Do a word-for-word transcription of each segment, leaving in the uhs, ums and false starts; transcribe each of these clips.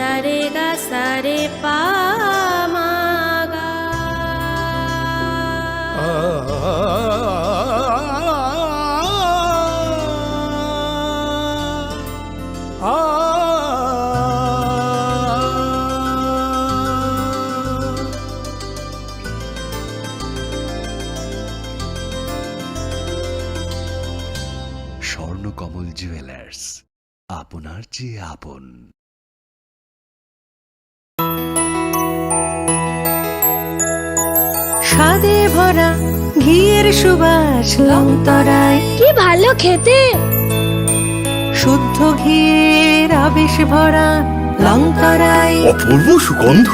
Sare ga sare pa ma ga. Swarnakamal jewellers, আপনার চেয়ে আপন। স্বাদে ভরা ঘিয়ের সুবাস লংতরাই। কি ভালো খেতে! শুদ্ধ ঘিয়ের আবেশ ভরা লংতরাই। অপূর্ব সুগন্ধ।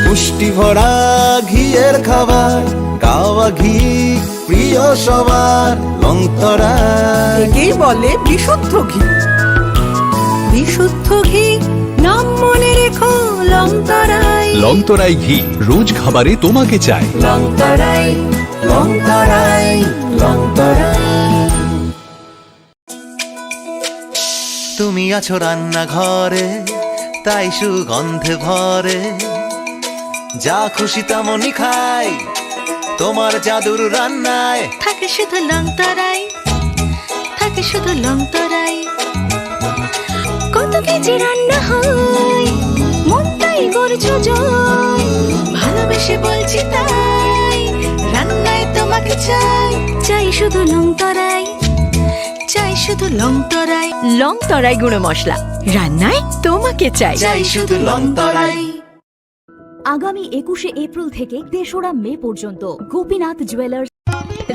পুষ্টি ভরা ঘিয়ের খাবার, গাওয়া ঘি প্রিয় সবার, লংতরাই। একেই বলে বিশুদ্ধ ঘি। বিশুদ্ধ ঘি, নাম মনে রেখো, লংতরাই। লংতরাই ঘি, রোজ খাবারে তোমাকে চাই। লংতরাই, লংতরাই, লংতরাই। তুমি আছো রান্নাঘরে, তাই সুগন্ধে ভরে। যা খুশি তেমনই খাই, তোমার জাদুর রান্নায়। থাকে শুধু লংতরাই, থাকে শুধু লংতরাই। কত কেজি রান্না হয়, মনটাই করছো জয়। ভালোবেসে বলছি তাই, রান্নায় তোমাকে চাই। চাই শুধু লংতরাই, চাই শুধু লংতরাই। লংতরাই গুঁড়ো মশলা, রান্নায় তোমাকে চাই। চাই শুধু লংতরাই। আগামী একুশে এপ্রিল থেকে তেসরা মে পর্যন্ত গোপীনাথ জুয়েলার্স।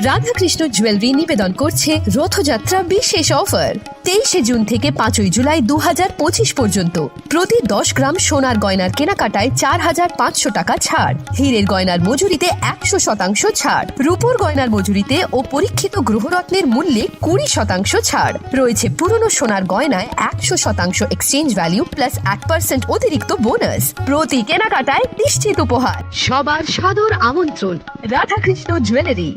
রাধাকৃষ্ণ জুয়েলারি নিবেদন করছে রথযাত্রা বিশেষ অফার। তেইশে জুন থেকে পাঁচই জুলাই দু হাজার পঁচিশ পর্যন্ত প্রতি দশ গ্রাম সোনার গয়নার কেনাকাটায় চার হাজার পাঁচশো টাকা ছাড়, হীরের গয়নার মজুরিতে একশো শতাংশ ছাড়, রূপোর গয়নার মজুরিতে ও পরীক্ষিত গ্রহরত্নের মূল্যে কুড়ি শতাংশ ছাড়। রয়েছে পুরনো সোনার গয়নায় একশো শতাংশ এক্সচেঞ্জ ভ্যালু প্লাস এক পার্সেন্ট অতিরিক্ত বোনাস। প্রতি কেনাকাটায় নিশ্চিত উপহার। সবার সাদর আমন্ত্রণ, Radhakrishna jewellery.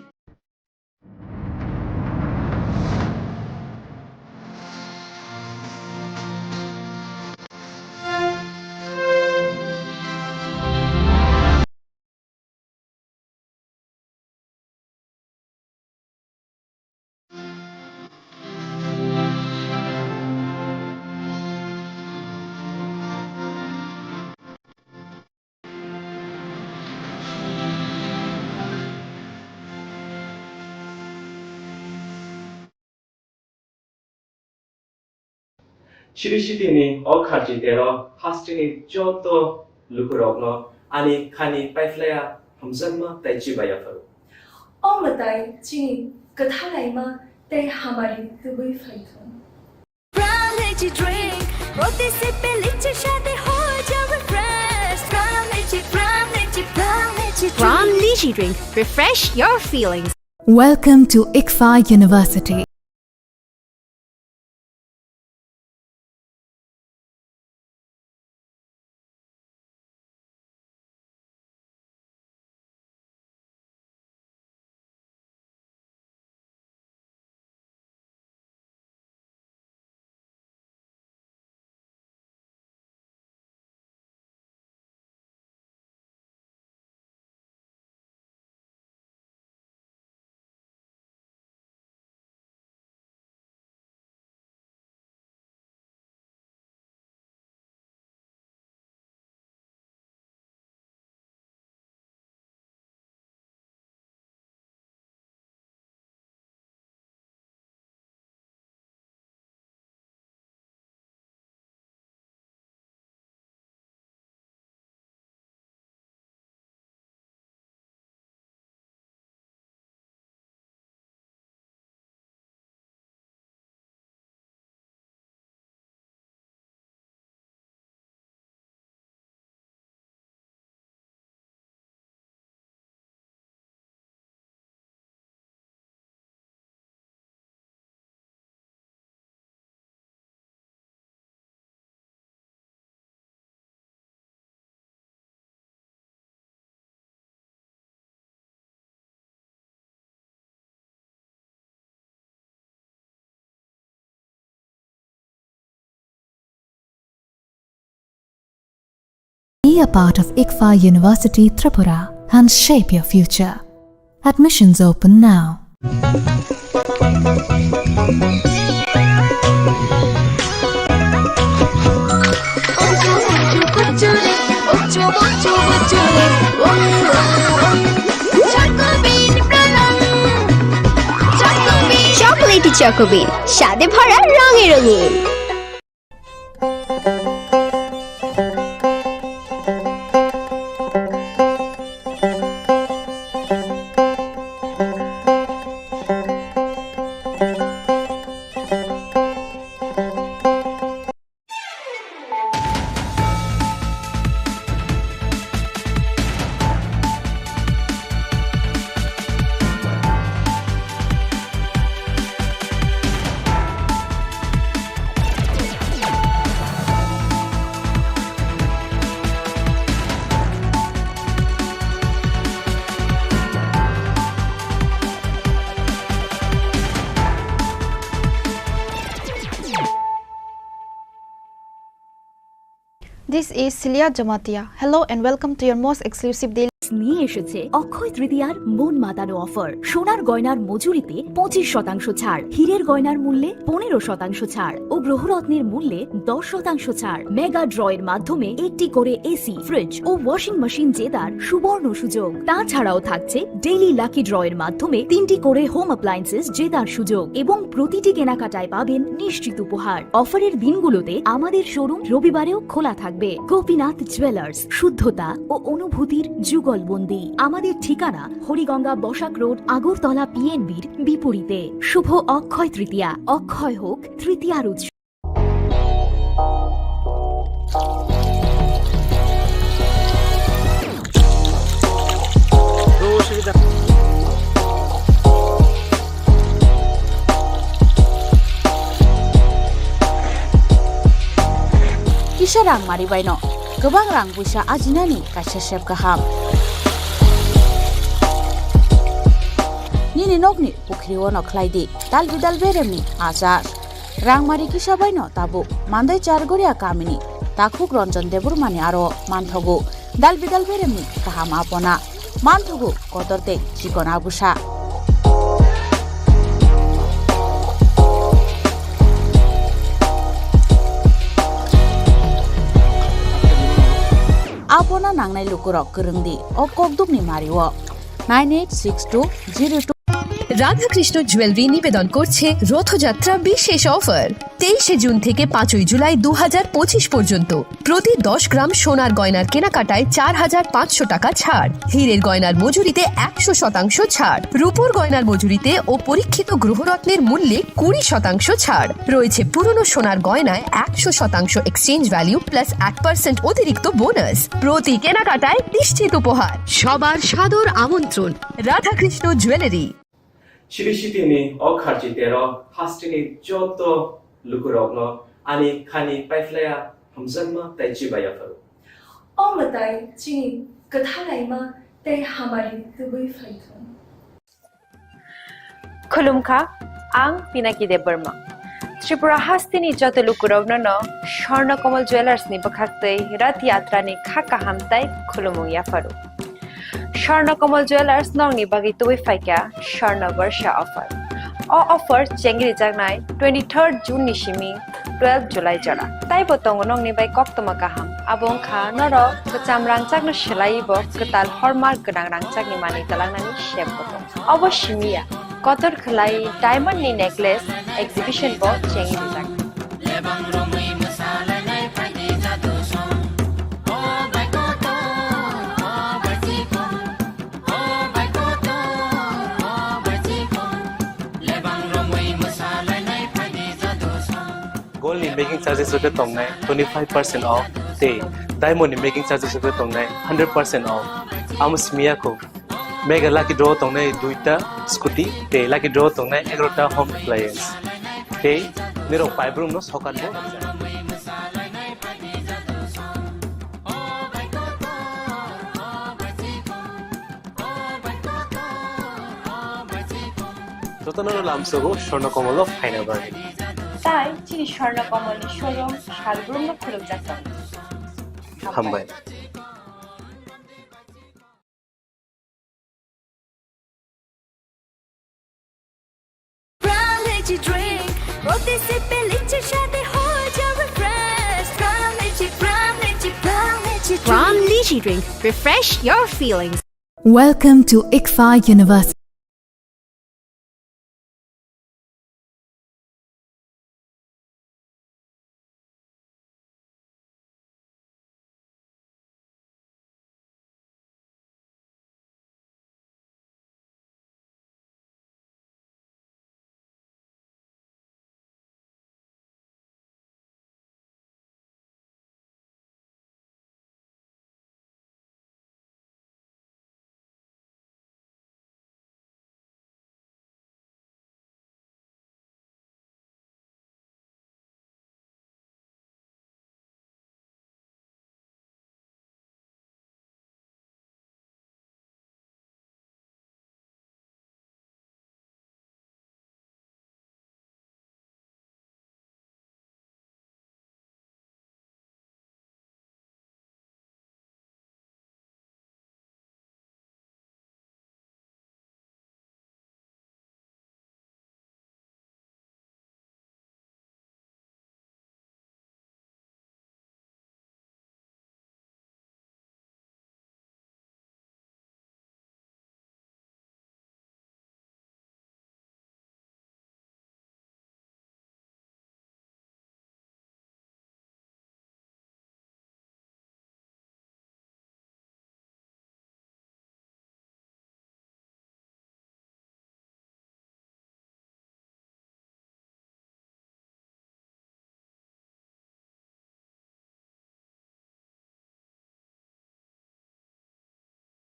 Sri Siti ni o kharchi tero hasteni joto lukurokno ani khani paiphlaiya hamjakma tei chibaiya pharo. O mwtai chini kwthalaima tei hamari tubui phaithung. Pran Lychee Drink, প্রতি সিপে লিচির স্বাদে হয়ে যাবে fresh. Pran Lychee, Pran Lychee, Pran Lychee Drink. Pran Lychee Drink, refresh your feelings. Welcome to ICFAI University. Be a part of ICFAI University Tripura and shape your future. Admissions open now. Chocolatey Choco Bean, স্বাদে ভরা, রঙে রঙিন। This is Celia Jamatia. Hello and welcome to your most exclusive daily নিয়ে এসেছে অক্ষয় তৃতীয়ার মন মাতানো অফার। সোনার গয়নার মজুরিতে পঁচিশ শতাংশ ছাড়, হীরের গয়নার মূল্যে পনেরো শতাংশ ছাড় ও গ্রহরত্নের মূল্যে দশ শতাংশ ছাড়। মেগা ড্র এর মাধ্যমে একটি করে এসি, ফ্রিজ ও ওয়াশিং মেশিন জেতার সুবর্ণ সুযোগ। তাছাড়াও থাকছে ডেইলি লাকি ড্র এর মাধ্যমে তিনটি করে হোম অ্যাপ্লায়েন্সেস জেতার সুযোগ এবং প্রতিটি কেনাকাটায় পাবেন নিশ্চিত উপহার। অফারের দিনগুলোতে আমাদের শোরুম রবিবারেও খোলা থাকবে। গোপীনাথ জুয়েলার্স, শুদ্ধতা ও অনুভূতির যুগলবন্দি। আমাদের ঠিকানা হরিগঙ্গা বসাক রোড, আগরতলা পিএনবির বিপরীতে। শুভ অক্ষয় তৃতীয়া, অক্ষয় হোক তৃতীয়ার উৎসব। Kisa rang mari baino kwbang rang buisa ajinani kaisa sep kaham. Nini nokni pukhri ono khlai di dal bidal beremni achar. Rangmari kisa baino tabuk Mandai Chargoria kamini takhuk Ranjan Debbarmani aro manthogo dal bidal beremni kaham apona, manthogo kotor tei chikon abusa. Apona nangnai lukurok kwrwng di o kokdukni mario nine eight six two zero two. Radhakrishna jewellery নিবেদন করছে রথযাত্রা বিশেষ অফার। তেইশে জুন থেকে পাঁচই জুলাই দু হাজার পঁচিশ পর্যন্ত প্রতি দশ গ্রাম সোনার গয়নার কেনাকাটায় চার হাজার পাঁচশো টাকা ছাড়, হীরের গয়নার মজুরিতে একশো শতাংশ ছাড়, রূপোর গয়নার মজুরিতে ও পরীক্ষিত গ্রহরত্নের মূল্যে কুড়ি শতাংশ ছাড়। রয়েছে পুরনো সোনার গয়নায় একশো শতাংশ এক্সচেঞ্জ ভ্যালু প্লাস এক পার্সেন্ট অতিরিক্ত বোনাস। প্রতি কেনাকাটায় নিশ্চিত উপহার। সবার সাদর আমন্ত্রণ Radhakrishna jewellery. Chini sitini o kharchi tero hasteni joto lukurokno ani khani paiphlaiya hamjakma tei chibaiya pharo. O mwtai chini kwthalaima tei hamari tubui phaithung. Khulumkha, ang Pinaki Debbarma. Tripura hasteni joto lukurokno no Swarna Kamal Jewellers ni bwkhaktwi Rath Yatra ni kha kaham tei khulumung yapharo. Swarna Kamal Jewellers nokni bagwi tubui phaikha Swarna Barsha offer. O offer chengri jaknai twenty-third June ni simi twelve July jora. Taibo tongo nokni bai koktwma kaham. Abo wngkha norok kwcham rangchakno swlaiwi bo kwtal hallmark gwnang rangchakni manwi twlangnani sep bo tongo. Obo simi ya, kotor khwlai diamond ni necklace exhibition bo chengwi rijak. Gold ni making charges rok khe tongnai twenty five percent off tei diamond ni making charges rok khe tongnai hundred percent off. Amo simi ya kho. Mega lucky draw tongnai duita scooty tei lucky draw tongnai egarota home appliance. Tei nirok paibrumno sokat bo rwjak. Jotono lamsogo Swarna Kamal o phaina bagwi. Tai chini Swarna Kamal ni showroom salbrumno khulumjak tongo. Hambai. Protected by litchi shade ho jao refresh. From litchi, from litchi, from litchi. From drink. Litchi drink, refresh your feelings. Welcome to ICFAI University.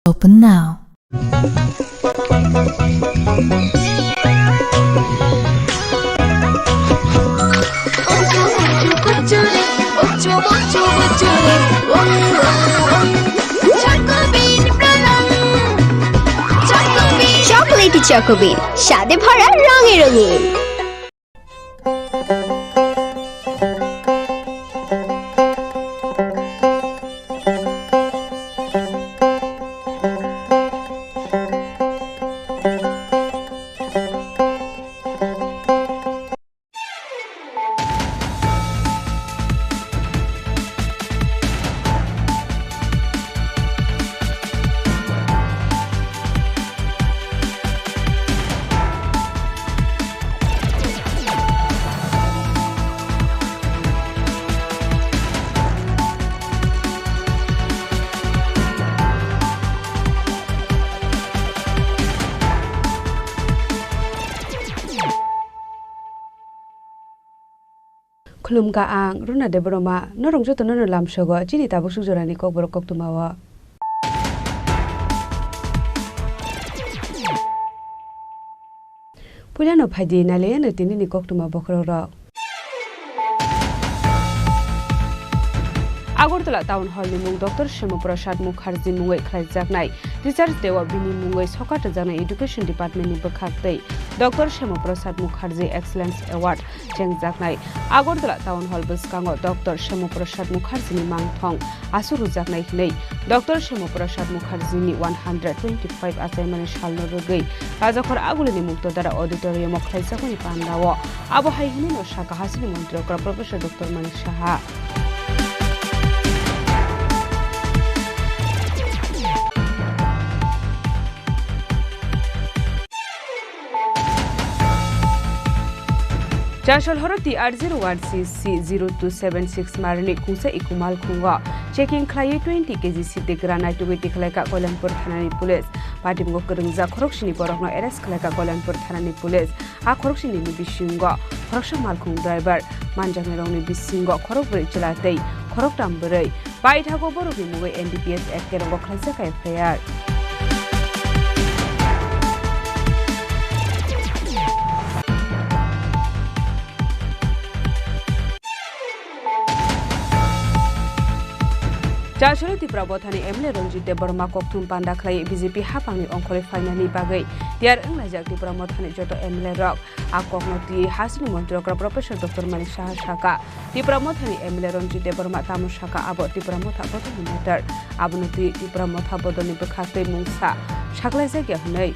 Open now. Chocolatey Choco Bean, স্বাদে ভরা রঙে রঙিন। Khulumkha ang Runa Debbarma, norok jotono no lamsogo chini tabuk suk jorani kokborok koktwma o. Puilano phaidi nailaiano tinini koktwma bokhorokrok. Agartala Town Hall ni mung Doctor Shyamu Prasad Mukherjee mungwi khlaijaknai Teachers Day o bini mungwi sokat rwjaknai Education Department ni bwkhak tei Doctor Shyamu Prasad Mukherjee Excellence Award chengjaknai. Agartala Town Hall bwskango Doctor Shyamu Prasad Mukherjee ni mangthong aswk rwjaknai hwnwi Doctor Shyamu Prasad Mukherjee ni one hundred twenty-five achaimani salno rwgwi Rajakhor Agulini Muktodara Auditorium o khlaijakmani pandao. Abo hai hwnwi no sakha hasini montri okra Professor Doctor Manik Saha. Chasol horo T R zero one C C zero two seven six marni khungsa ikumal khungo checking khlaiwi twenty K G side gra naitugwi tikhlaika Koilanpur thanani police. Patimgo kwrwngjak khoroksini borokno arrest khlaika Koilanpur thanani police. A khoroksini ni bisingo khoroksa malkhung driver, manjaknairokni bisingo khorokbrwi chwla tei khoroktam bwrwi. Paithago borokni mungwi N D P S Act kerongo khlaijak F I R. Chasolo Tipra Mothani M L A Ranjit Debbarma kokthum panda khlai B J P hapangni ongkhorwi phainani bagwi tiyar wnglaijak Tipra Mothani joto M L A rok. A kokno twiwi hasini montri okra Professor Doctor Manik Saha saka, Tipra Mothani M L A Ranjit Debbarma tamo saka abo Tipra Motha bodolni matter. Abono twiwi Tipra Motha bodolni bwkhak tei mungsa saklaijakya hwnwi.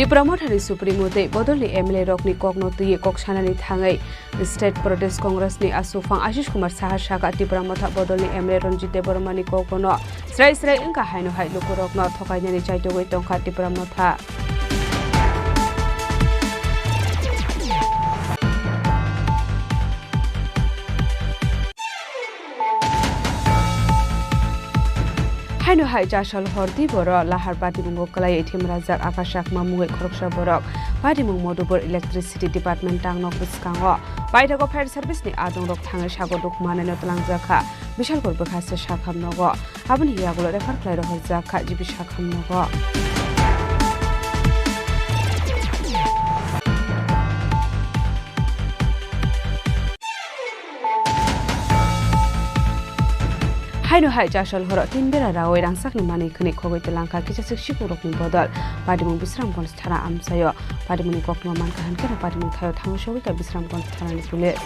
Tipra Mothani Supremo tei bodolni M L A rokni kokno twiwi kok sanani thangwi State Pradesh Congress ni aswk phang Ashish Kumar Saha sakha, Tipra Motha bodolni M L A Ranjit Debbarma ni kokno srai srai wngkha, haino hai lukurokno thokainani chaitogwi tongkha Tipra Motha. Haino hai chasal hor twi boro lahar patimungo kwlaiwi thimrajak Akash Chakma mungwi khoroksa borok. Patimung Modhupur Electricity Department tangnok bwskango paithago fire service ni adongrok thangwi sago duk manaino twlangjakha Bishalpur bwkha se sakham nogo. Aboni yagulo refer khlai rohorjak kha G B sakham nogo. Haino hai chasal horo tin bera rawi rangsakni manwi khwnwi khogwi twlangkha kisa sik sikurokni bodol. Patimung Bisramganj thana amchaio. Patimungni koktwma mankha hinkhe no patimung thaio thangwi sogwi kha Bisramganj thanani police.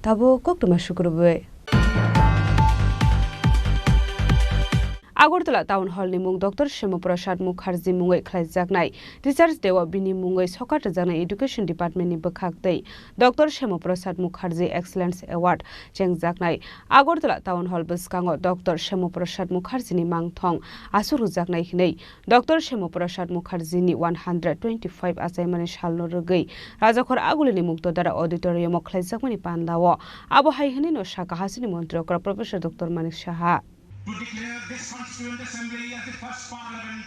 Tabuk koktwma sukrubwi. Agartala Town Hall ni mung Doctor Shyamu Prasad Mukherjee mungwi khlaijaknai Teachers Day o bini mungwi sokat rwjaknai Education Department ni bwkhak tei Doctor Shyamu Prasad Mukherjee Excellence Award chengjaknai. Agartala Town Hall bwskango Doctor Shyamu Prasad Mukherjee ni mangthong aswk rwjaknai hinwi Doctor Shyamu Prasad Mukherjee ni one hundred twenty-five achaimani salno rwgwi Rajakhor Agulini Muktodara Auditorium o khlaijakmani pandao abo hai hwnwi no sakha hasteni montri okra Professor Doctor Manik Saha. To declare this Constituent Assembly as the first Parliament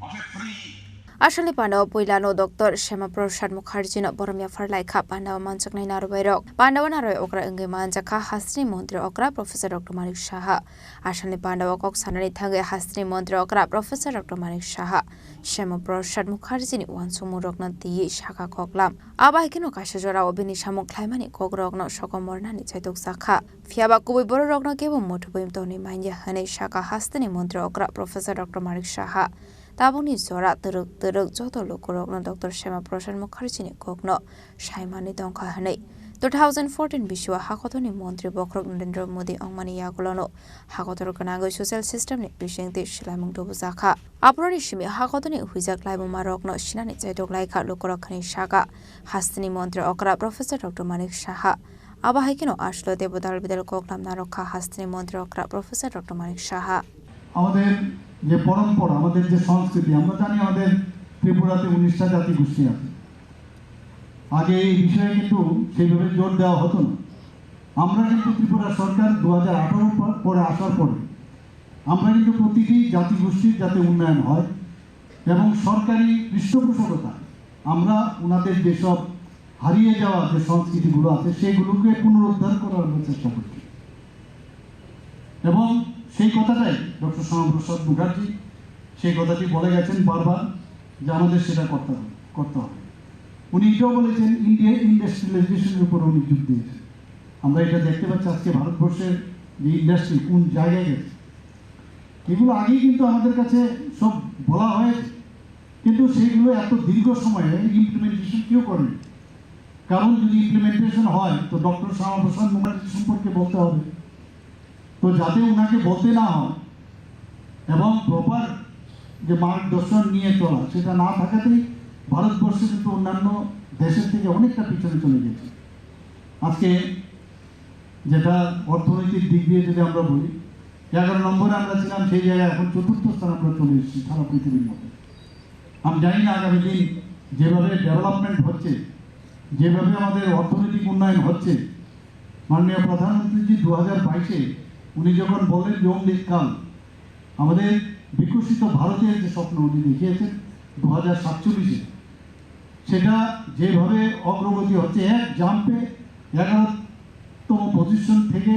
of a free Asalni pandao puilano Doctor Shyamu Prasad Mukherjee no borom yaphar laikha pandao manjaknai narwbairok. Pandao narwbai okra wngwi manjakha hasteni montri okra Professor Doctor Manik Saha. Asalni pandao kok sanani thangwi hasteni montri okra Professor Doctor Manik Saha Shyamu Prasad Mukherjee ni uansukmung rokno twiwi sakha koklam. Abo hai kheno kaisa jorao bini samung khlaimani kokrokno sokomornani chaitok jakha. Phiyaba kubui bororokno kebo muthubwi tongwi manya hwnwi sakha hasteni montri okra Professor Doctor Manik Saha. Tabukni jora twrwk twrwk joto lukurokno Doctor Shyamu Prasad Mukherjee ni kokno saimani tongkha hwnwi two thousand fourteen bisio hakotorni montri bokhorok Narendra Modi wngmani yagulono hakotor gwnangwi social system ni bisingtwi swlaimung tubujakha. Aphuruni simi hakotorni huijak laibumarokno sinani chaitok laikha lukurok hwnwi sakha hasteni montri okra Professor Doctor Manik Saha. Abo hai kheno aswk teibo dal bidal koklam narwkha hasteni montri okra Professor Doctor Manik Saha. আমাদের যে পরম্পরা, আমাদের যে সংস্কৃতি, আমরা জানি আমাদের ত্রিপুরাতে উনিশটা জাতিগোষ্ঠী আছে। আগে এই বিষয়ে কিন্তু সেইভাবে জোর দেওয়া হতো না। আমরা কিন্তু ত্রিপুরা সরকার দু হাজার আঠারো পর-, পরে আসার পরে আমরা কিন্তু প্রতিটি জাতিগোষ্ঠীর যাতে উন্নয়ন হয় এবং সরকারি পৃষ্ঠপোষকতা, আমরা ওনাদের যেসব হারিয়ে যাওয়া যে সংস্কৃতিগুলো আছে, সেগুলোকে পুনরুদ্ধার করার আমরা চেষ্টা করছি। এবং সেই কথাটাই ডক্টর শ্যামাপ্রসাদ মুখার্জি সেই কথাটি বলে গেছেন বারবার যে আমাদের সেটা করতে হবে, করতে হবে। উনি এটাও বলেছেন, ইন্ডিয়া ইন্ডাস্ট্রিয়ালাইজেশনের উপর উনি জোর দিয়েছেন। আমরা এটা দেখতে পাচ্ছি আজকে ভারতবর্ষের যে ইন্ডাস্ট্রি কোন জায়গায় গেছে। এগুলো আগেই কিন্তু আমাদের কাছে সব বলা হয়েছে, কিন্তু সেইগুলো এত দীর্ঘ সময়ে ইমপ্লিমেন্টেশন কেউ করেনি। কারণ যদি ইমপ্লিমেন্টেশন হয়, তো ডক্টর শ্যামাপ্রসাদ মুখার্জি সম্পর্কে বলতে হবে। তো যাতে ওনাকে বলতে না হয় এবং প্রপার যে মার্গদর্শন নিয়ে চলা, সেটা না থাকাতেই ভারতবর্ষ কিন্তু অন্যান্য দেশের থেকে অনেকটা পিছনে চলে গেছে। আজকে যেটা অর্থনৈতিক দিক দিয়ে যদি আমরা বলি, এগারো নম্বরে আমরা ছিলাম, সেই জায়গায় এখন চতুর্থ স্থান আমরা চলে এসেছি সারা পৃথিবীর মধ্যে। আমি জানি না আগামী দিন যেভাবে ডেভেলপমেন্ট হচ্ছে, যেভাবে আমাদের অর্থনৈতিক উন্নয়ন হচ্ছে, মাননীয় প্রধানমন্ত্রীজি দু হাজার বাইশে উনি যখন বললেন যে অমৃতকাল, আমাদের বিকশিত ভারতের যে স্বপ্ন উনি দেখিয়েছেন দু হাজার সাতচল্লিশে, সেটা যেভাবে অগ্রগতি হচ্ছে, এক জাম্পে এগারোতম পজিশন থেকে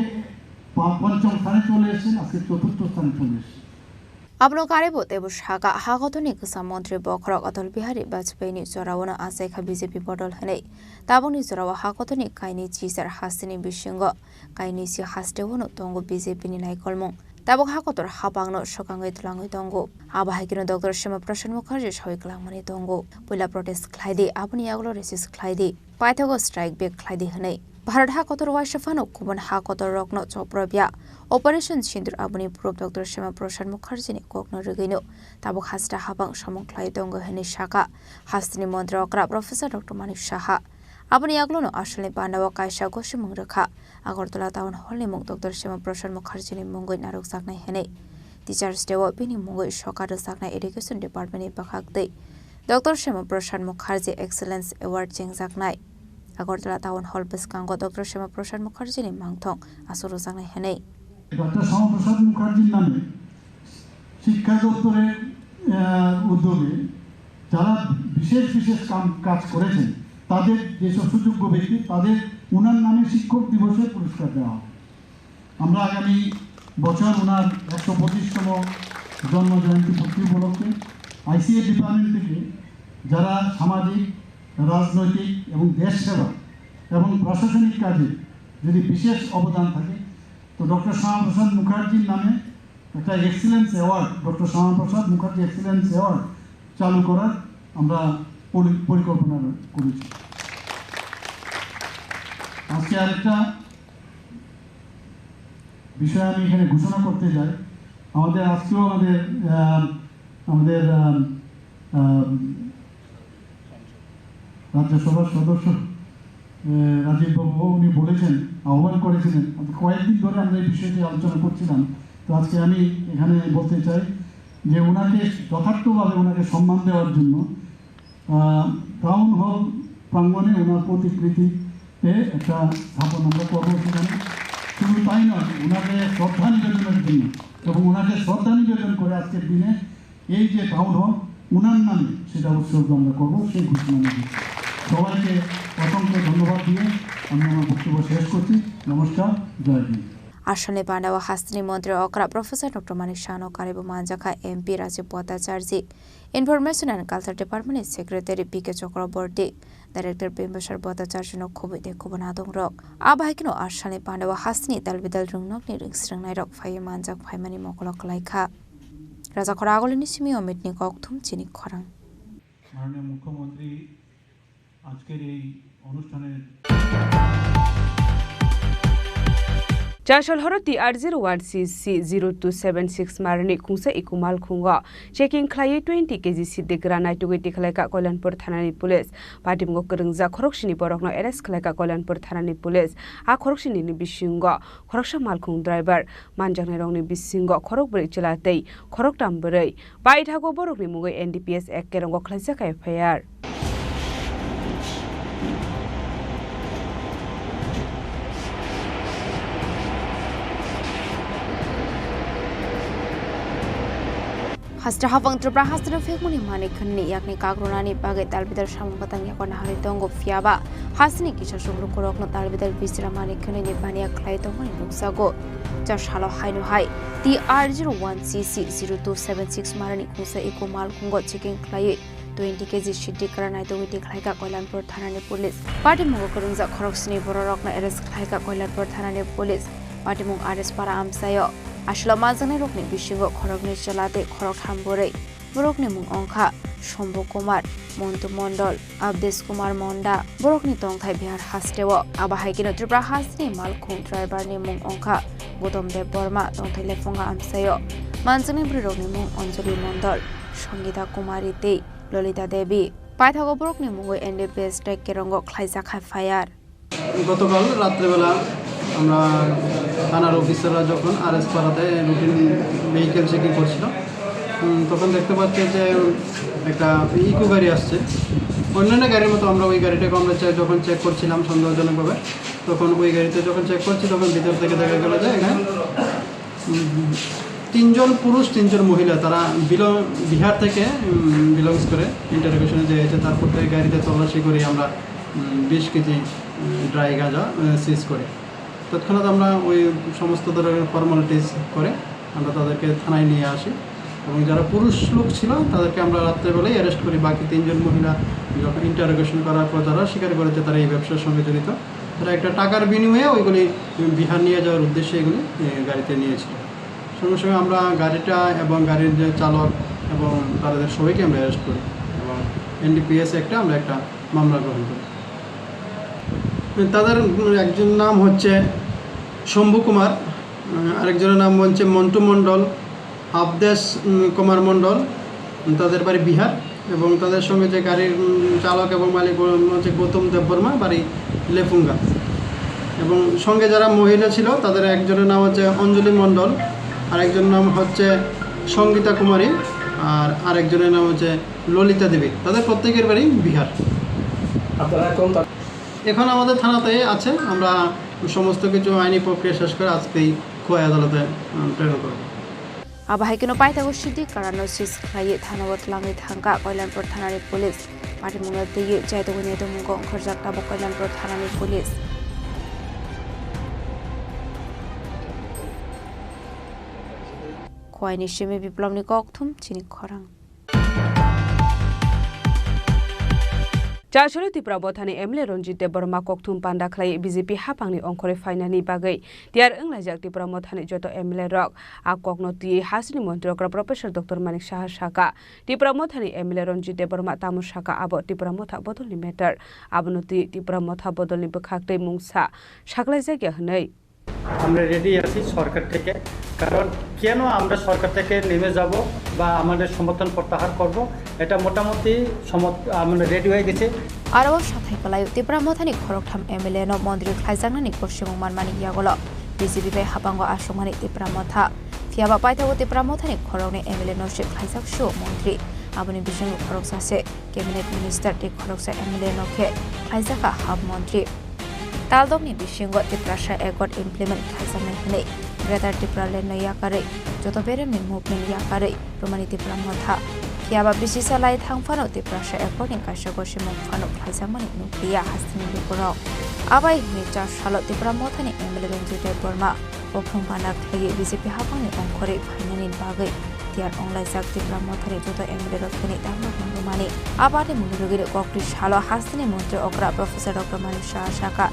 পা-, পঞ্চম স্থানে চলে এসেছেন, আজকে চতুর্থ স্থানে চলে এসেছেন। Abono karibo teibo saka, hakotorni kwcham montri bokhorok Atal Bihari Bajpayee ni jorao no achaikha B J P bodol hwnwi. Tabukni jorao hakotorni kainwi chichar hasteni bisingo kainwi si hasteo no tongo B J P ni naikolmung. Tabuk hakotor hapangno swkangwi twlangwi tongo. Abo hai kheno Doctor Shyamu Prasad Mukherjee sawi kwlangmani tongo. Puila protest khlai di, aboni yagulo resist khlai di. Paithago strike back khlai di hwnwi. Bharat ha kotor uaisa phano kubun ha kotor rokno choprobya Operation Sindoor aboni proof Doctor Shyama Prasad Mukherjini kokno rwgwino tabuk hasta habang samung khlai tongo hwnwi sakha hasteni montri okra Professor Doctor Manik Saha. Aboni yagulono asalni pandao kaisa gosimung rwkha Agartala Town Hall ni mung Doctor Shyama Prasad Mukherjini mungwi narwkjaknai hwnwi. Teachers Day o bini mungwi soka rwjaknai Education Department ni bwkhak twi Doctor Shyama Prasad Mukherjee Excellence Award chengjaknai. Agartala Town Hall bwskango Doctor Shyama Prasad Mukherjee ni mangthong aswk rwjaknai hwnwi. Doctor Shyamaprasad মুখার্জির নামে শিক্ষা দপ্তরের, আহ, উদ্যোগে যারা বিশেষ বিশেষ কাম, কাজ করেছেন, তাদের যেসব সুযোগ্য ব্যক্তি, তাদের ওনার নামে শিক্ষক দিবসের পুরস্কার দেওয়া হবে। আমরা আগামী বছর ওনার একশো পঁচিশতম জন্ম জয়ন্তী পূর্তি উপলক্ষে আইসিএ ডিপার্টমেন্ট থেকে যারা সামাজিক, রাজনৈতিক এবং দেশ সেবা এবং প্রশাসনিক কাজে যদি বিশেষ অবদান থাকে, তো ডক্টর শ্যামাপ্রসাদ মুখার্জির নামে একটা excellence award, doctor Shyamaprasad Mukherjee excellence award চালু করার আমরা পরি-, পরিকল্পনা করেছি। আজকে আরেকটা বিষয় আমি এখানে ঘোষণা করতে চাই। আমাদের আজকেও আমাদের, আহ, আমাদের, আহ, আহ, রাজ্যসভার সদস্য, আহ, রাজীব বাবু, উনি বলেছেন, আহ্বান করেছিলেন। কয়েকদিন ধরে আমরা এই বিষয়টি আলোচনা করছিলাম। তো আজকে আমি এখানে বলতে চাই যে ওনাকে যথার্থভাবে ওনাকে সম্মান দেওয়ার জন্য, আহ, টাউন হল প্রাঙ্গণে ওনার প্রতিকৃতিতে একটা স্থাপন আমরা করবো সেখানে। শুধু তাই নয়, ওনাকে শ্রদ্ধা নিবেদনের জন্য এবং ওনাকে শ্রদ্ধা নিবেদন করে আজকের দিনে এই যে টাউন হল ওনার নামে সেটা উৎসর্গ আমরা করবো, সেই ঘোষণা আমি দিচ্ছি। সবাইকে অসংখ্য ধন্যবাদ দিয়ে আমি আমার বক্তব্য শেষ করছি। নমস্কার, জয় Hind. Asalni pandao hasteni montri okra Professor Doctor Manik Sahano karibo manjakha M P Rajiv Bhattacharjee, Information and Culture Department ni Secretary P K Chakraborty, Director Bimbasar Bhattacharjee no khubui tei kubun adongrok. Abo hai kheno asalni pandao hasteni dalbidal rwngnokni rwngsrwngnairok phaiwi manjak phaimani mokolo kwlaikha. Rajakhor Agulini simi Omitni kokthum chini khorang. মাননীয় মুখ্যমন্ত্রী আজকের এই অনুষ্ঠানের Chasol horo T R zero one C C zero two seven six marni khungsa iko malkhungo checking khlaiwi twenty K G siddigra naitugwi tikhlaika Koilanpur thanani police. Patimungo kwrwngjak khoroksini borokno arrest khlaika Koilanpur thanani police. A khoroksini ni bisingo khoroksa malkhung driver, manjaknairokni bisingo khorokbrwi chwla tei khoroktam bwrwi. Paithago borokni mungwi N D P S Act kerongo khlaijak F I R. Hasta hapang Tripura hasteno phekmani mani khwnni yakni kagrunani bagwi talbidal samung batang yago naharwi tongo, phiyaba hasteni kisa chuklukurokno talbidal bisra mani khwnwini baniya khlai tongmani nukjago. Cha salo haino hai T R zero one C C zero two seven six marani khungsa iko malkhungo checking khlaiwi twenty K G siddigra naitugwi tikhlaika Koilanpur thanani police. Patimungo kwrwngjak khoroksini bororokno arrest khlaika Koilanpur thanani police. Patimung R S Para amchaio. Aswlao manjaknairokni bisingo khoroknwi chwla tei khoroktham bwrwi. Borokni mung wngkha Shombu Kumar, Montu Mondol, Abdesh Kumar Monda. Borokni tongthai Bihar hasteo. Abo hai kheno Tripura hasteni malkhung driverni mung wngkha Gautam Deb Borma, tongthai Lephunga amchaio. Manjaknai bwrwirokni mung Anjali Mondol, Sangita Kumari tei Lolita Devi. Paithago borokni mungwi N D P S Act kerongo khlaijak F I R. গতকাল রাত্রেবেলা আমরা থানার অফিসাররা যখন আর এস পাড়াতে routine vehicle checking করছিল, উম, তখন দেখতে পাচ্ছি যে একটা ইকো গাড়ি আসছে। অন্যান্য গাড়ির মতো আমরা ওই গাড়িটাকে আমরা চে-, যখন চেক করছিলাম সন্দেহজনকভাবে, তখন ওই গাড়িতে যখন চেক করছি, তখন ভিতর থেকে দেখা গেল যে এখানে উম, তিনজন পুরুষ, তিনজন মহিলা, তারা বিল-, বিহার থেকে, উম, বিলংস করে। ইন্টারোগেশনে যে হয়েছে, তারপর থেকে গাড়িতে তল্লাশি করি আমরা, উম, বিশ কেজি, উম, ড্রাই গাঁজা, আহ, সিজ করি। তৎক্ষণাৎ আমরা ওই সমস্ত ধরনের ফর্মালিটিস করে আমরা তাদেরকে থানায় নিয়ে আসি এবং যারা পুরুষ লোক ছিল, তাদেরকে আমরা রাত্রেবেলায় অ্যারেস্ট করি। বাকি তিনজন মহিলা যখন ইন্টারোগেশন করার পর তারা স্বীকার করে যে তারা এই ব্যবসার সঙ্গে জড়িত। তারা একটা টাকার বিনিময়ে ওইগুলি বিহার নিয়ে যাওয়ার উদ্দেশ্যে এগুলি, এ, গাড়িতে নিয়েছিল। সঙ্গে সঙ্গে আমরা গাড়িটা এবং গাড়ির যে চালক এবং তাদের সবাইকে আমরা অ্যারেস্ট করি এবং এন ডি পি এস অ্যাক্টে আমরা একটা মামলা গ্রহণ করি। তাদের, উম, একজন নাম হচ্ছে শম্ভু কুমার, উম, আরেকজনের নাম হচ্ছে মন্টু মণ্ডল, আবদেশ, উম, কুমার মণ্ডল, উম, তাদের বাড়ি বিহার। এবং তাদের সঙ্গে যে গাড়ির, উম, চালক এবং মালিক, উম, হচ্ছে গৌতম দেববর্মা, বাড়ি লেফুঙ্গা। এবং সঙ্গে যারা মহিলা ছিল, তাদের একজনের নাম হচ্ছে অঞ্জলি মণ্ডল, আরেকজনের নাম হচ্ছে সঙ্গীতা কুমারী, আর আরেকজনের নাম হচ্ছে ললিতা দেবী। তাদের প্রত্যেকের বাড়ি বিহার। আপনারা এখন তা- এখন আমাদের থানাতেই আছে। আমরা সমস্ত কিছু আইনি প্রক্রিয়া শেষ করে আজকেই খোয়াই আদালতে, উম, প্রেরণ করব। Abo hai kheno paithago city karano sis khlaiwi thanao twlangwi thangkha Koilanpur thanani police. Patimungno twiwi chaitogwi naitomung ongkhorjak tabuk Koilanpur thanani police. Khoaini simi Biplobni kokthum chini khorang. Chasolo Tipra Mothani M L A Ranjit Debbarma kokthum panda khlai B J P haphangni ongkhorwi phainani bagwi tiyar wnglaijak Tipra Mothani joto M L A rok. A kokno twiwi hasteni montri okra Professor Doctor Manik Saha saka, Tipra Mothani M L A Ranjit Debbarma tamo saka abo Tipra Motha bodolni matter. Abono twiwi Tipra Motha bodolni bwkhak tei mungsa saklaijakya hwnwi. আমরা রেডি আছি সরকার থেকে, কারণ কেন আমরা সরকার থেকে নেমে যাব বা আমাদের সমর্থন প্রত্যাহার করব, এটা মোটামুটি সমর্থ-, আমরা রেডি হয়ে গেছি। Aro sathai kwlaio Tipra Mothani khoroktham M L A no montri khlaijaknani kosimung manmani yagulo B J P bai habango aswkmani Tipra Motha. Phiyaba paithago Tipra Mothani khoroknwi M L A no se khlaijak sio montri. Aboni bisingo khoroksa se Cabinet Minister tei khoroksa M L A no khe khlaijakha hap montri. Taldokni bisingo Tiprasa Accord implement khlaijaknai hwnwi Greater Tipraland no yakarwi joto beremni movement yakarwi rwmani Tipra Motha. Phiyaba bisisa lai thang phano Tiprasa Accord ni kaisa gosimung phano khlaijakmani nukliya hasteni lukurok. Abai hwnwi char salo Tipra Mothani M L A Ranjit Debbarma Kokthum panda khlaiwi B J P haphangni ongkhorwi phainani bagwi tiyar wnglaijak Tipra Mothani joto M L A rok thani tamo nangmani. Aboni mungwi rwgwini kokni salo hasteni montri okra Professor Doctor Manik Saha saka,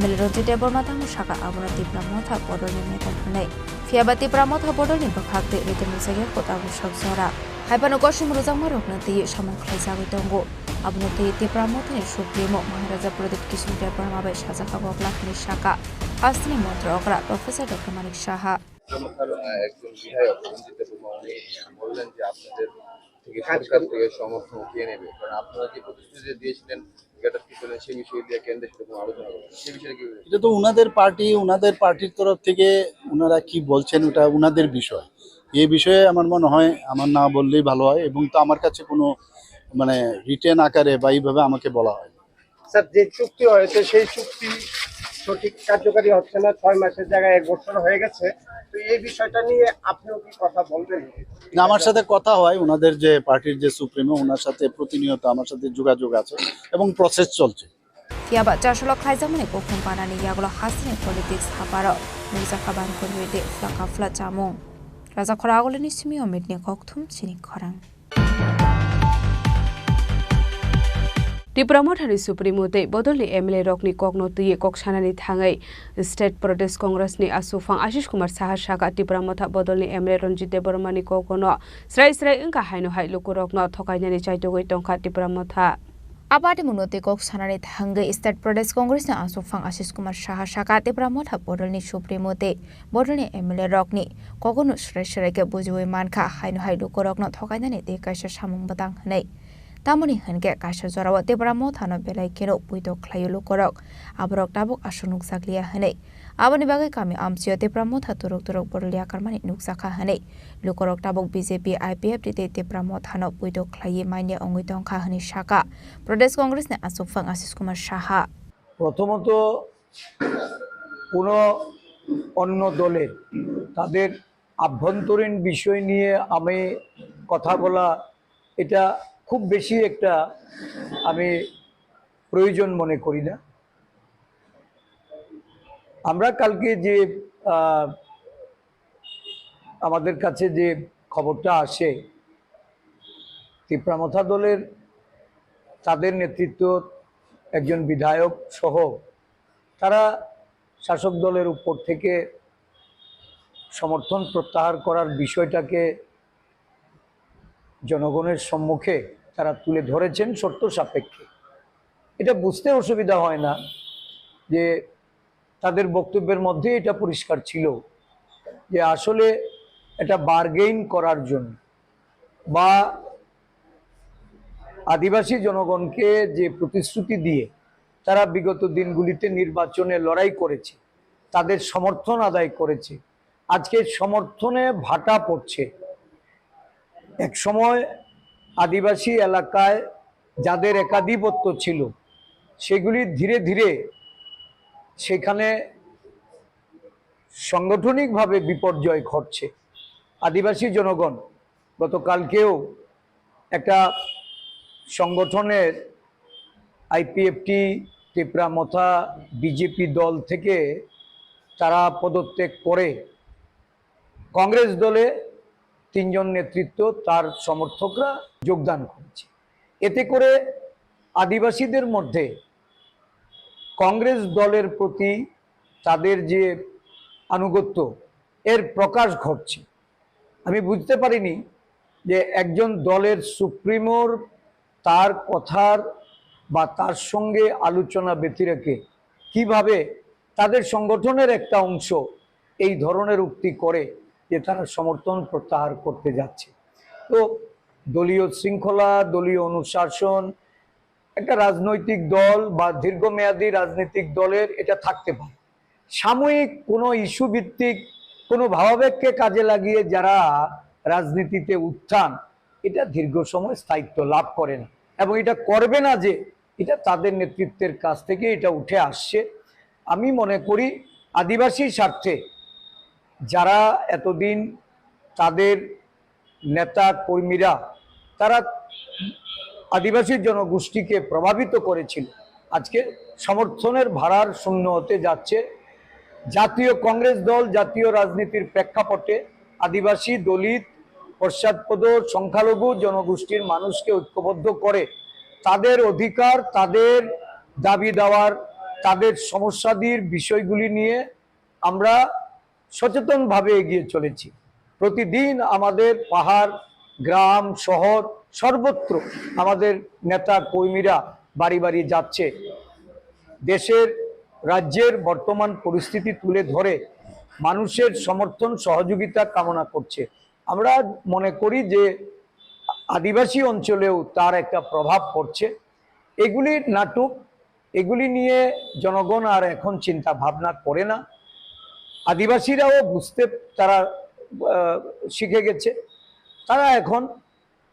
M L A Ranjit Debbarma tamo saka abono Tipra Motha bodolni matter hwnwi. Phiyaba Tipra Motha bodolni bwkhak tei rite mwchangya kwtal bwswk jora. Haiphano kosom rwjakmarokno twiwi samung khlaijagwi tongo. Abono twiwi Tipra Mothani Supremo Maharaja Pradyut Kishore Debbarma bai sajak kha bokla hwnwi saka hasteni montri okra Professor Doctor Manik Saha. আমার, আহ, একজন বিধায়ক রঞ্জিত দেববর্মা উনি বললেন যে আপনাদের থেকে, সরকার থেকে সমর্থন উঠিয়ে নেবে, কারণ আপনারা যে প্রতিশ্রুতি দিয়েছিলেন গ্রেটার ত্রিপুরা সেই বিষয়ে দিয়ে কেন্দ্রের সাথে কোনো আলোচনা করবেন, সেই বিষয়ে কি? এটা তো ওনাদের পার্টি, ওনাদের পার্টির তরফ থেকে ওনারা কি বলছেন ওটা ওনাদের বিষয়। এ বিষয়ে আমার মনে হয় আমার না বললেই ভালো হয়, এবং তো আমার কাছে কোনো মানে রিটেন আকারে বা এইভাবে আমাকে বলা হয়নি। স্যার, যে চুক্তি হয়েছে সেই চুক্তি সঠিক কার্যকারী হচ্ছে না, ছয় মাসের জায়গায় এক বছর হয়ে গেছে। তো এই বিষয়টা নিয়ে আপনিও কি কথা বলবেন? না, আমার সাথে কথা হয়, ওনাদের যে পার্টির যে সুপ্রিমো, ওনার সাথে প্রতিনিয়ত আমার সাথে যোগাযোগ আছে এবং প্রসেস চলছে। Phiyaba chasolo khlaijakmani kokthum panani yagulo hasteni politics haparo nukjakha bangkurwi tei phla kaphla chamung. Raja khoro agulini simi Omitni kokthum chini khorang. Tipra Mothani Supremo tei bodolni M L A rokni kokno twiwi kok sanani thangwi State Pradesh Congress ni aswkphang Ashish Kumar Saha saka Tipra Motha bodolni M L A Ranjit Debbarmani kokono srai srai wngkha haino hai lukurokno thokainani chaitogwi tongkha Tipra Motha. Aboni mungno tei kok sanani thangwi State Pradesh Congress ni aswkphang Ashish Kumar Saha saka Tipra Motha bodolni Supremo tei bodolni M L A rokni kokono srai srai khe bujiwi mankha, haino hai lukurokno thokainani tei kaisa samung bwtang hwnwi. Tamoni hwnkhe kaisa jorao Tipra Mothano belai kheno puitok khlaio lukurok, aborok tabuk aswk nukjakliya hwnwi. Aboni bagwi kami amchio Tipra Motha turuk turuk bodol yakarmani nukjakha hwnwi lukurok tabuk B J P, I P F T tei Tipra Mothano puitok khlaiwi manya wngwi tongkha hwnwi sakha Pradesh Congress ni aswkphang Ashish Kumar Saha. প্রথমত, কোনো অন্য দলের তাদের আভ্যন্তরীণ বিষয় নিয়ে আমি কথা বলা, এটা খুব বেশি একটা আমি প্রয়োজন মনে করি না। আমরা কালকে যে, আহ, আমাদের কাছে যে খবরটা আসে, তিপ্রা মথা দলের, তাদের নেতৃত্ব একজন বিধায়ক সহ তারা শাসক দলের উপর থেকে সমর্থন প্রত্যাহার করার বিষয়টাকে জনগণের সম্মুখে তারা তুলে ধরেছেন শর্ত সাপেক্ষে। এটা বুঝতে অসুবিধা হয় না। যে তাদের বক্তব্যের মধ্যে এটা পরিষ্কার ছিল যে আসলে এটা বার্গেইন করার জন্য বা আদিবাসী জনগণকে যে প্রতিশ্রুতি দিয়ে তারা বিগত দিনগুলিতে নির্বাচনে লড়াই করেছে, তাদের সমর্থন আদায় করেছে, আজকে সমর্থনে ভাটা পড়ছে। এক সময় আদিবাসী এলাকায় যাদের একাধিপত্য ছিল, সেগুলি ধীরে ধীরে সেখানে সাংগঠনিকভাবে বিপর্যয় ঘটছে। আদিবাসী জনগণ গতকালকেও একটা সংগঠনের, আইপিএফটি, তিপ্রা মথা, বিজেপি দল থেকে তারা পদত্যাগ করে কংগ্রেস দলে তিনজন নেতৃত্ব, তার সমর্থকরা যোগদান করেছে। এতে করে আদিবাসীদের মধ্যে কংগ্রেস দলের প্রতি তাদের যে আনুগত্য, এর প্রকাশ ঘটছে। আমি বুঝতে পারিনি যে একজন দলের সুপ্রিমোর তার কথার বা তার সঙ্গে আলোচনা ব্যতিরেকে কিভাবে তাদের সংগঠনের একটা অংশ এই ধরনের উক্তি করে যে তারা সমর্থন প্রত্যাহার করতে যাচ্ছে। তো দলীয় শৃঙ্খলা, দলীয় অনুশাসন, একটা রাজনৈতিক দল বা দীর্ঘমেয়াদী রাজনৈতিক দলের এটা থাকতে পারে। সাময়িক কোনো ইস্যু ভিত্তিক কোনো ভাবাবেগকে কাজে লাগিয়ে যারা রাজনীতিতে উত্থান, এটা দীর্ঘ সময় স্থায়িত্ব লাভ করে না এবং এটা করবে না, যে এটা তাদের নেতৃত্বের কাছ থেকে এটা উঠে আসছে। আমি মনে করি আদিবাসী স্বার্থে যারা এতদিন তাদের নেতা কর্মীরা তারা আদিবাসী জনগোষ্ঠীকে প্রভাবিত করেছিল, আজকে সমর্থনের ভাড়ার শূন্য হতে যাচ্ছে। জাতীয় কংগ্রেস দল জাতীয় রাজনীতির প্রেক্ষাপটে আদিবাসী, দলিত, পশ্চাৎপদ, সংখ্যালঘু জনগোষ্ঠীর মানুষকে ঐক্যবদ্ধ করে তাদের অধিকার, তাদের দাবি দাওয়ার, তাদের সমস্যাদির বিষয়গুলি নিয়ে আমরা সচেতনভাবে এগিয়ে চলেছি। প্রতিদিন আমাদের পাহাড়, গ্রাম, শহর, সর্বত্র আমাদের নেতা কর্মীরা বাড়ি বাড়ি যাচ্ছে। দেশের, রাজ্যের বর্তমান পরিস্থিতি তুলে ধরে মানুষের সমর্থন, সহযোগিতা কামনা করছে। আমরা মনে করি যে আদিবাসী অঞ্চলেও তার একটা প্রভাব পড়ছে। এগুলি নাটক, এগুলি নিয়ে জনগণ আর এখন চিন্তা ভাবনা করে না। আদিবাসীরাও বুঝতে তারা, আহ, শিখে গেছে। তারা এখন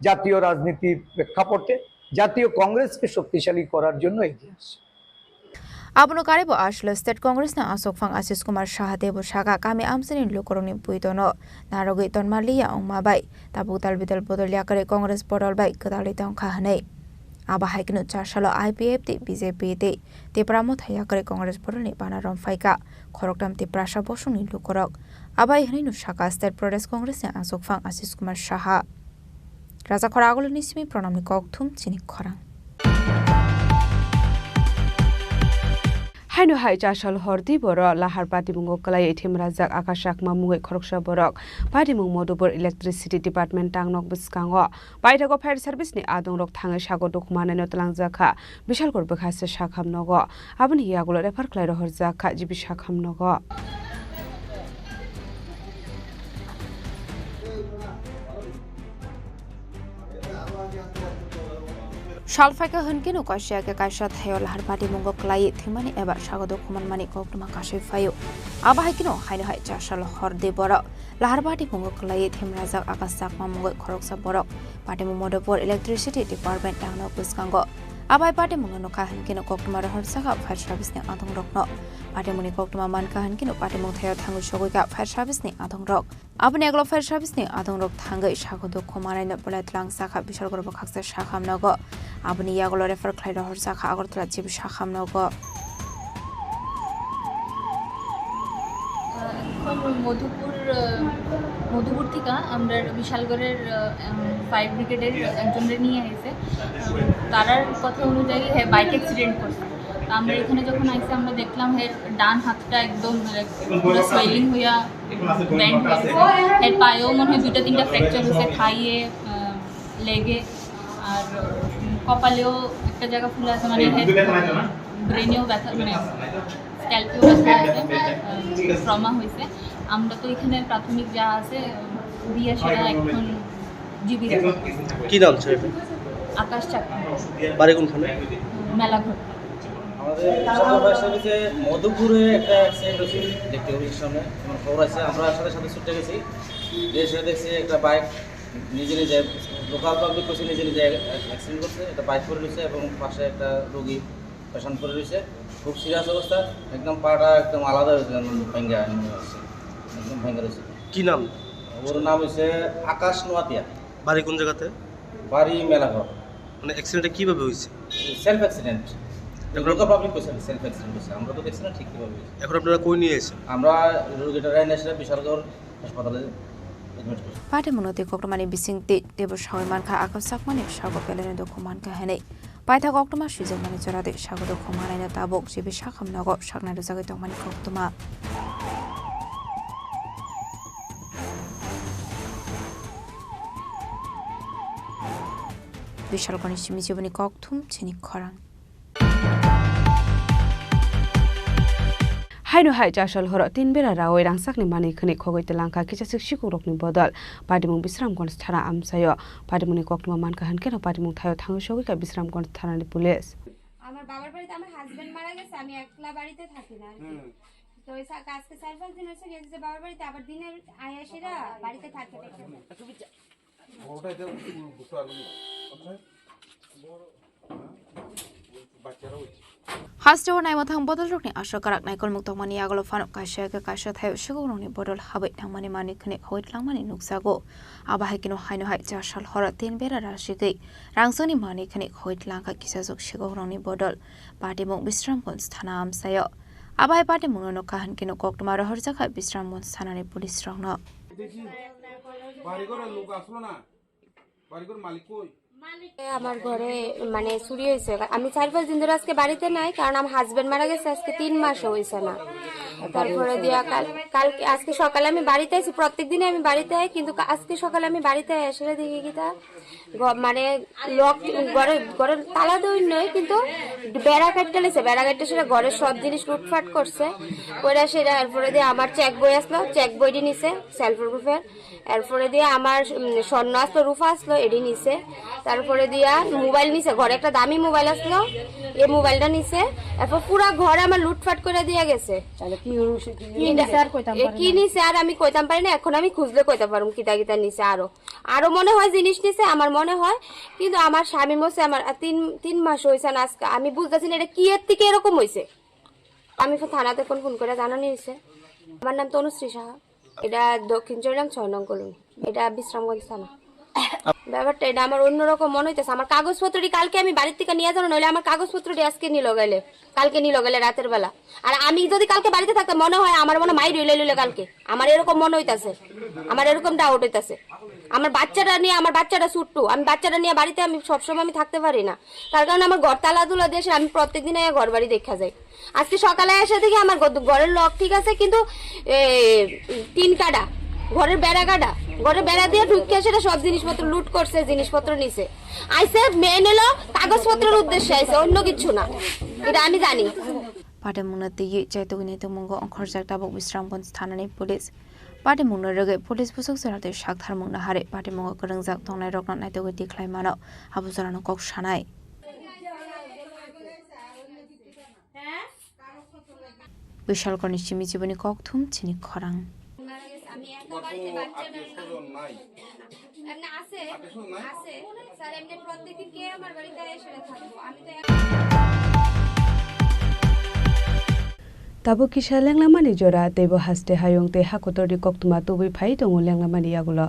জাতীয় রাজনীতির প্রেক্ষাপটে জাতীয় কংগ্রেসকে শক্তিশালী করার জন্য এগিয়ে আসছে। Abono karibo aswk State Congress ni aswkphang Ashish Kumar Saha teibo saka kami amchaini lukurokni buidono narwgwi tonmaliya wngma bai tabuk dalbidal bodol yakarwi Congress bodol bai kwtalwi tongkha hwnwi. Abo hai kheno chasalo I P F tei B J P tei Tipra Motha yakarwi Congress bodolni bana romphaikha khoroktham Tiprasa bosongni lukurok. Abai hwnwi no saka State Pradesh Congress ni aswkphang Ashish Kumar Saha. Rajakhor Agulini simi Pranamni kokthum chini khorang. Haino hai chasal hor di boro lahar patimungo kwlai themrajak Akash Chakma mungwi khoroksa borok patimung Madhupur Electricity Department tangnok bwskango paithago fire service ni adongrok thangwi sago dukhu manwino twlangjakha Bishalkor bwkhase sakham nogo. Aboni yagulo refer khlai rohorjakha G B sakham nogo. Sal phaikha hwnkhe no kaisa khe kaisa thaio lahar patimungo kwlaiwi thwimani eba sago dukhu manmani koktwma kasui phaio. Abo hai kheno haino hai chasal hor di borok lahar patimungo kwlaiwi thwimrajak Akash Chakma mungwi khoroksa borok patimung Madhupur Electricity Department tangnok bwskango. Abai patimungno nukha hwnkhe no koktwma rohorjakha fire service ni adongrokno. Patimungni koktwma mankha hwnkhe no patimung thaio thangwi sogwikha fire service ni adongrok. Aboni yagulo fire service ni adongrok thangwi sago dukhu manwino belai twlangjakha Bishalkor bwkhaksa sakham nogo. Aboni yagulo refer khlai rohorjakha Agartala G B sakham nogo. এখন মধুপুর, আহ, মধুপুর থেকে আমরা বিশালগড়ের, আহ, উম, ফায়ার ব্রিগেডের একজনরে নিয়ে আইছে। আহ, তারার কথা অনুযায়ী হ্যাঁ বাইক অ্যাক্সিডেন্ট করছে। তো আমরা এখানে যখন আইছি আমরা দেখলাম হ্যাঁ ডান হাতটা একদম, মানে, পুরো সোয়েলিং হইয়া ব্যান্ড হয়ে গেছে। হ্যাঁ পায়েও মনে হয় দুইটা তিনটা ফ্র্যাকচার হয়েছে, থাইয়ে, আহ, লেগে, আর, উম, কপালেও একটা জায়গা ফুলে আছে, মানে হ্যাঁ ব্রেনেও ব্যথা, মানে স্ক্যালপেও ব্যথা আছে, ট্রমা হয়েছে। আমরা তো এখানে প্রাথমিক যা আছে, উম, দিয়ে সেটা এখন জীবিত। কি নাম ছেলেটার? আকাশ চাকমা। বাড়ি কোনখানে? মেলাঘর। আমাদের বিশালগড় ফায়ার সার্ভিসে মধুপুরে একটা অ্যাক্সিডেন্ট হয়েছে ইলেকট্রিক অফিসের সামনে, যেমন খবর আছে, আমরা সাথে সাথে ছুটে গেছি। যে এসে দেখছি একটা বাইক নিজে নিজে, লোকাল পাবলিক কইছে নিজে নিজে অ্যাক্সিডেন্ট করছে, একটা বাইক পড়ে রয়েছে এবং পাশে একটা রোগী পেশেন্ট পড়ে রয়েছে, খুব সিরিয়াস অবস্থা, একদম পাটা একদম আলাদা হয়েছে, একদম ভেঙে আছে, একদম ভেঙে রয়েছে। কি নাম? ওর নাম হচ্ছে আকাশ নোয়াতিয়া। বাড়ি কোন জায়গাতে? বাড়ি মেলাঘর। মানে অ্যাক্সিডেন্টটা কিভাবে হয়েছে? Self accident. এখন লোকাল পাবলিক কইছে সেলফ অ্যাক্সিডেন্ট হয়েছে, আমরা তো দেখছি না ঠিক কিভাবে হয়েছে। এখন আপনারা কই নিয়ে এসেছেন? আমরা রোগীটা এনে সেটা বিশালগড় হাসপাতালে অ্যাডমিট করছি। Patimungno tei koktwmani bisingtwi teibo sawi mankha, akhasakmani sago belai no dukhu mankha hinwi. Paithak koktwma swijak mani jora de sago dukhu manai no tabuk G B sakham nogo saknai rwjagwi tongmani koktwma. Bisalkoni simi jiboni kokthum chini khorang. Haino hai chasal horo tin bera rawi rangchakni manwi khwnwi khogwi twlangkha kisa swk sikukrokni bodol. Patimung Bisramganj thana amchaio. Patimungni koktwma mankha hwnkhe no patimung thaio thangwi sogwi kha Bisramganj thanani police. আমার বাবার বাড়িতে আমার হাজবেন্ড মারা গেছে, আমি একলা বাড়িতে থাকি না আর কি। হুম। তো এই সা-, আজকে চার পাঁচ দিন হচ্ছে গেছে যে বাবার বাড়িতে, আবার দিনে আয়া সেরা বাড়িতে থাকে। বড়টা এটা বুঝতে পারবেন না। আচ্ছা। বাচ্চারা হচ্ছে। Hasteo naima thang bodol rokni aswk kwrak naikolmuk tongmani yagulo phano kaisa khe kaisa thaio sikukrokni bodol habwi thangmani manwi khwnwi khogwi twlangmani nukjago. Abo hai kheno haino hai chasal horo tin bera rangchigwi rangchakni manwi khwnwi khogwi twlangkha kisajwk sikukrokni bodol. Patimung Bisramganj thana amchaio. Abo hai patimungno nukha hwnkhe no koktwma rohorjakha Bisramganj thanani police rokno. বাড়িঘরে লোক আসলো না, বাড়িঘর মালিক কই? আমার ঘরে মানে চুরি হয়েছে। আমি চার পাঁচ দিন ধরে আজকে বাড়িতে নাই, কারণ আমার হাজবেন্ড মারা গেছে আজকে তিন মাসও হয়েছে না। তারপরে দিয়া কাল, কালকে, আজকে সকালে আমি বাড়িতে আছি, প্রত্যেক দিনে আমি বাড়িতে আই, কিন্তু কা-, আজকে সকালে আমি বাড়িতে এসে দেখি কি তা ঘ-, মানে লক, ঘরে, ঘরের তালা দই নয়, কিন্তু বেড়া কাটতে লেগেছে, বেড়া কাটতে সেটা ঘরের সব জিনিস লুটফাট করছে। করে সেটা এরপরে দিয়ে আমার চেক বই আসলো, চেক বইটি নিছে সেলফ গ্রুপের। এরপরে দিয়ে আমার, উম, স্বর্ণ আসলো, রূপা আসলো, এটি নিছে। তারপরে দিয়া মোবাইল নিছে, ঘরে একটা দামি মোবাইল আসলো, এই মোবাইলটা নিছে। এরপর পুরা ঘরে আমার লুটফাট করে দিয়ে গেছে। তাহলে কি হলো সে কি কি এটা- নিছে আর কইতাম এ, পারে কি না। নিছে আর আমি কইতাম পারি না, এখন আমি খুঁজলে কইতাম পারবো কিতা কিতা নিছে আরো। আরো মনে হয় জিনিস নিছে, আমার মনে হয়, কিন্তু আমার স্বামী মরছে আমার, আহ, তিন, তিন মাস হয়েছে না আজকে। আমি বুঝতেছি না এটা কি এর থেকে এরকম হয়েছে। আমি তো থানাতে এখন ফোন করে জানানি হয়েছে। আমার নাম তনুশ্রী সাহা। এটা দক্ষিণ চরিলাম ছয় নং কলোনি। এটা বিশ্রামগঞ্জ থানা। ব্যাপারটা এটা আমার অন্যরকম মনে হইতেছে। আমার কাগজপত্রটি কালকে আমি বাড়ির থেকে নিয়ে যাবো, নইলে আমার কাগজপত্রটি আজকে নিল গেলে, কালকে নিল গেলে রাতের বেলা। আর আমি যদি কালকে বাড়িতে থাকতাম, মনে হয় আমার মনে হয় মাই রইলে লইলে কালকে। আমার এরকম মনে হইতাছে, আমার এরকম ডাউট হইতাছে। আমার বাচ্চাটা নিয়ে, আমার বাচ্চাটা ছোট্ট, আমি বাচ্চাটা নিয়ে বাড়িতে আমি সবসময় আমি থাকতে পারি না, তার কারণে আমার ঘর তালা তুলা দিয়ে আসে, আমি প্রত্যেকদিন এই ঘর বাড়ি দেখা যাই। আজকে সকালে এসে দেখি আমার ঘর-, ঘরের লক ঠিক আছে, কিন্তু এ, টিন কাটা, ঘরের বেড়া কাটা, ঘরের বেড়া দিয়ে ঢুকে সেটা সব জিনিসপত্র লুট করছে, জিনিসপত্র নিছে। আইসে মেন হলো কাগজপত্রের উদ্দেশ্যে আইসে, অন্য কিছু না, এটা আমি জানি। Patimungno twiwi chaitugwi naitukmungo ongkhorjak tabuk Bisramganj thanani police. Patimungno rwgwi police bwswk chwraitwi saktharmungno harwi patimungo kwrwngjak tongnairokno naitugwi tikhlai mano, abo chwrano kok sanai. Bishalkorni simi jiboni kokthum chini khorang. আমি একা বাড়িতে, বাচ্চা নাই। এমনি আছে, আছে। স্যার, এমনি প্রত্যেকদিন কে আমার বাড়িতে এসে থাকবো? আমি তো একা। Tabuk kisa lenglamani jora, teibo haste hayung tei hakotorni koktwma tubui phai tongo lenglamani yagulo.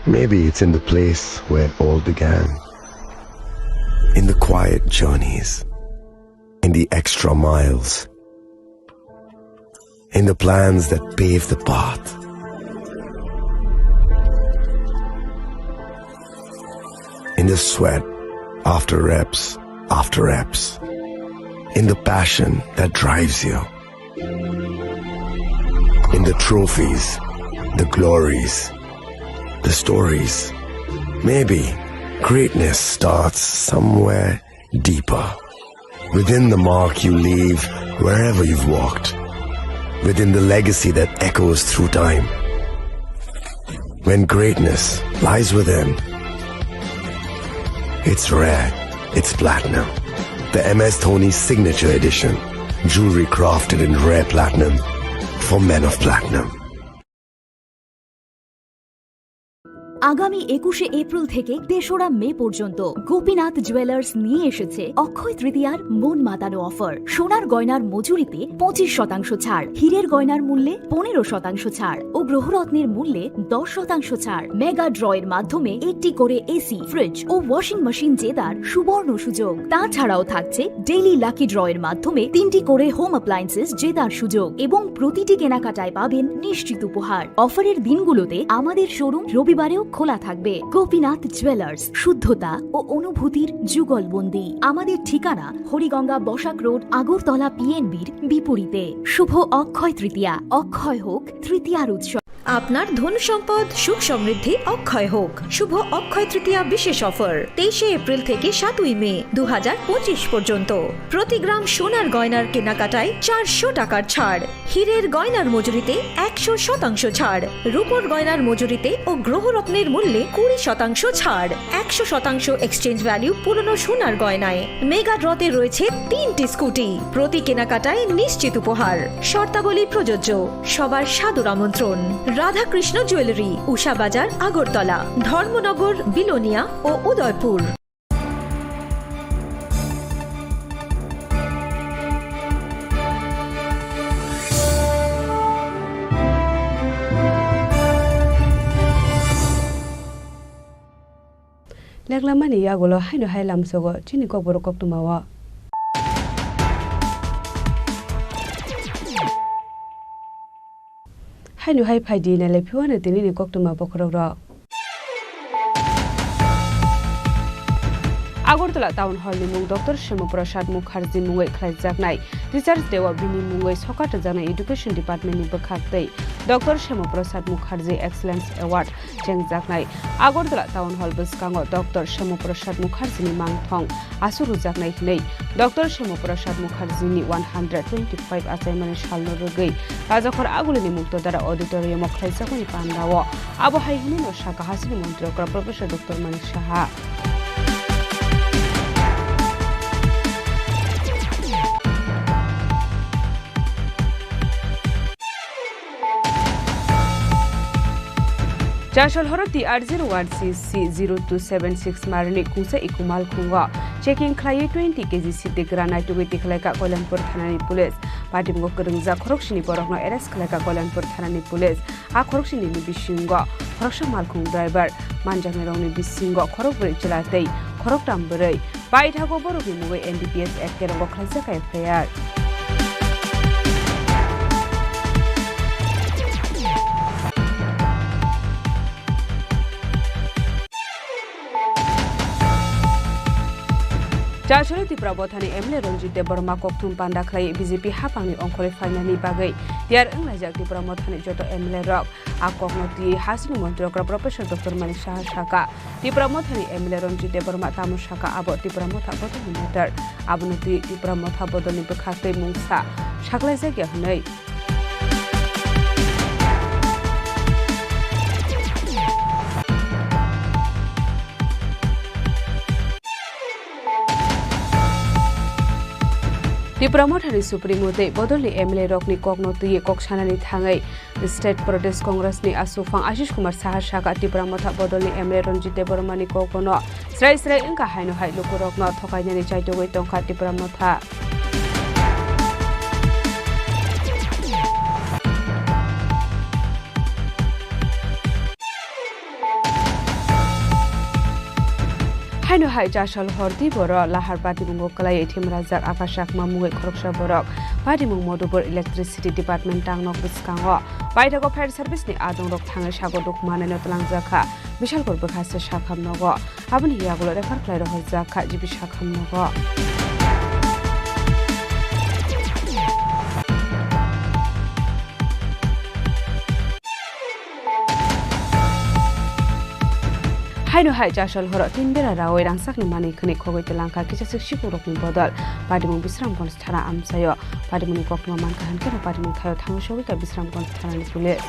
Maybe it's in the place where it all began. In the quiet journeys, in the extra miles, in the plans that pave the path, in the sweat after reps, after reps, in the passion that drives you, in the trophies, the glories, the stories. Maybe greatness starts somewhere deeper, within the mark you leave wherever you've walked, within the legacy that echoes through time. When greatness lies within, it's rare, it's platinum. The M S Dhoni Signature Edition, jewelry crafted in rare platinum for men of platinum. আগামী একুশে এপ্রিল থেকে তেসরা মে পর্যন্ত গোপীনাথ জুয়েলার্স নিয়ে এসেছে অক্ষয় তৃতীয়ার মন মাতানো অফার। সোনার গয়নার মজুরিতে পঁচিশ শতাংশ ছাড়, হীরের গয়নার মূল্যে পনেরো শতাংশ ছাড় ও গ্রহরত্নের মূল্যে দশ শতাংশ ছাড়। মেগা ড্র এর মাধ্যমে একটি করে এসি, ফ্রিজ ও ওয়াশিং মেশিন জেতার সুবর্ণ সুযোগ। তাছাড়াও থাকছে ডেইলি লাকি ড্র এর মাধ্যমে তিনটি করে হোম অ্যাপ্লায়েন্সেস জেতার সুযোগ এবং প্রতিটি কেনাকাটায় পাবেন নিশ্চিত উপহার। অফারের দিনগুলোতে আমাদের শোরুম রবিবারেও খোলা থাকবে। গোপীনাথ জুয়েলার্স, শুদ্ধতা ও অনুভূতির যুগলবন্দি। আমাদের ঠিকানা হরিগঙ্গা বসাক রোড, আগরতলা পিএনবির বিপরীতে। শুভ অক্ষয় তৃতীয়া, অক্ষয় হোক তৃতীয়ার উৎসব। আপনার ধন সম্পদ সুখ সমৃদ্ধি অক্ষয় হোক। শুভ অক্ষয় তৃতীয়া বিশেষ অফার, তেইশে এপ্রিল থেকে সাতই মে দু হাজার পঁচিশ পর্যন্ত। প্রতি গ্রাম সোনার গয়নার কেনাকাটায় চারশো টাকার ছাড়, হীরের গয়নার মজুরিতে একশো শতাংশ ছাড়, রূপোর গয়নার মজুরিতে ও গ্রহরত্নের মূল্যে কুড়ি শতাংশ ছাড়, একশো শতাংশ এক্সচেঞ্জ ভ্যালু পুরনো সোনার গয়নায়। মেগা ড্রতে রয়েছে তিনটি স্কুটি, প্রতি কেনাকাটায় নিশ্চিত উপহার। শর্তাবলী প্রযোজ্য। সবার সাদর আমন্ত্রণ। রাধাকৃষ্ণ জুয়েলারি, উষা বাজার, আগরতলা, ধর্মনগর, বিলোনিয়া ও Udaipur. Leklamani yagulo haino hai lamsogo chini kokborok koktwmao. Haino hai phaidi nailai phiwano tinini koktwma bokhorokrok. Agartala Town Hall ni mung Doctor Shyamu Prasad Mukherjee mungwi khlaijaknai Teachers Day o bini mungwi sokat rwjaknai Education Department ni bwkhak tei Doctor Shyamu Prasad Mukherjee Excellence Award chengjaknai. Agartala Town Hall bwskango Doctor Shyamu Prasad Mukherjee ni mangthong aswk rwjaknai hwnwi Doctor Shyamu Prasad Mukherjee ni one hundred twenty-five achaimani salno rwgwi Rajakhor Agulini Muktodara Auditorium o khlaijakmani pandao. Abo hai hwnwino sakha hasini montri okra Professor Doctor Manik Saha. Chasol horo T R zero one C C zero two seven six marni kungsa ikumal khungo checking khlaiwi twenty K G siddhi gra naitugwi tikhlaika Koilanpur thanani police. Patimgo kwrwngjak khoroksini borokno arrest khlaika Koilanpur thanani police. A khoroksini ni bisingo khoroksa malkhung driver, manjaknairokni bisingo khorokbrwi chwla tei khoroktam bwrwi. Paithago borokni mungwi N D P S Act kerongo khlaijak F I R. Chasolo Tipra Mothani M L A Ranjit Debbarma kokthum panda khlai B J P hapangni ongkhorwi phainani bagwi tiyar wnglaijak Tipra Mothani joto M L A rok. A kokno twiwi hasini montri okra Professor Doctor Manik Saha saka, Tipra Mothani M L A Ranjit Debbarma tamo saka abo Tipra Motha bodolni matter. Abono twiwi Tipra Motha bodolni bwkhak tei mungsa saklaijakya hwnwi. Tipra Mothani Supremo tei bodolni M L A rokni kokno twiwi kok sanani thangwi State Pradesh Congress ni aswkphang Ashish Kumar Saha saka Tipra Motha bodolni M L A Ranjit Debbarmani kokno srai srai wngkha haino hai lukurokno thokainani chaitogwi tongkha Tipra Motha. Haino hai chasal hordi boro lahar patimungo kwlaiwi thimrajak Akash Chakma mungwi khoroksa borok. Patimung Modhupur Electricity Department tangnok bwskango. Paithago fire service ni adongrok thangwi sago dukhu manaino twlangjakha Bishalpur bwkhase Sakham nogo. Aboni yagulo refer khlai rohorjakha G B Sakham nogo. Haino hai chasal horo tin bera rawi rangsakni manwi khwnwi khogwi twlangkha kisaswk sikurokni bodol. Patimung Bisramganj thana amchaio. Patimungni koktwma mankha hinkhe patimung thaio thangwi sogwikha Bisramganj thanani police.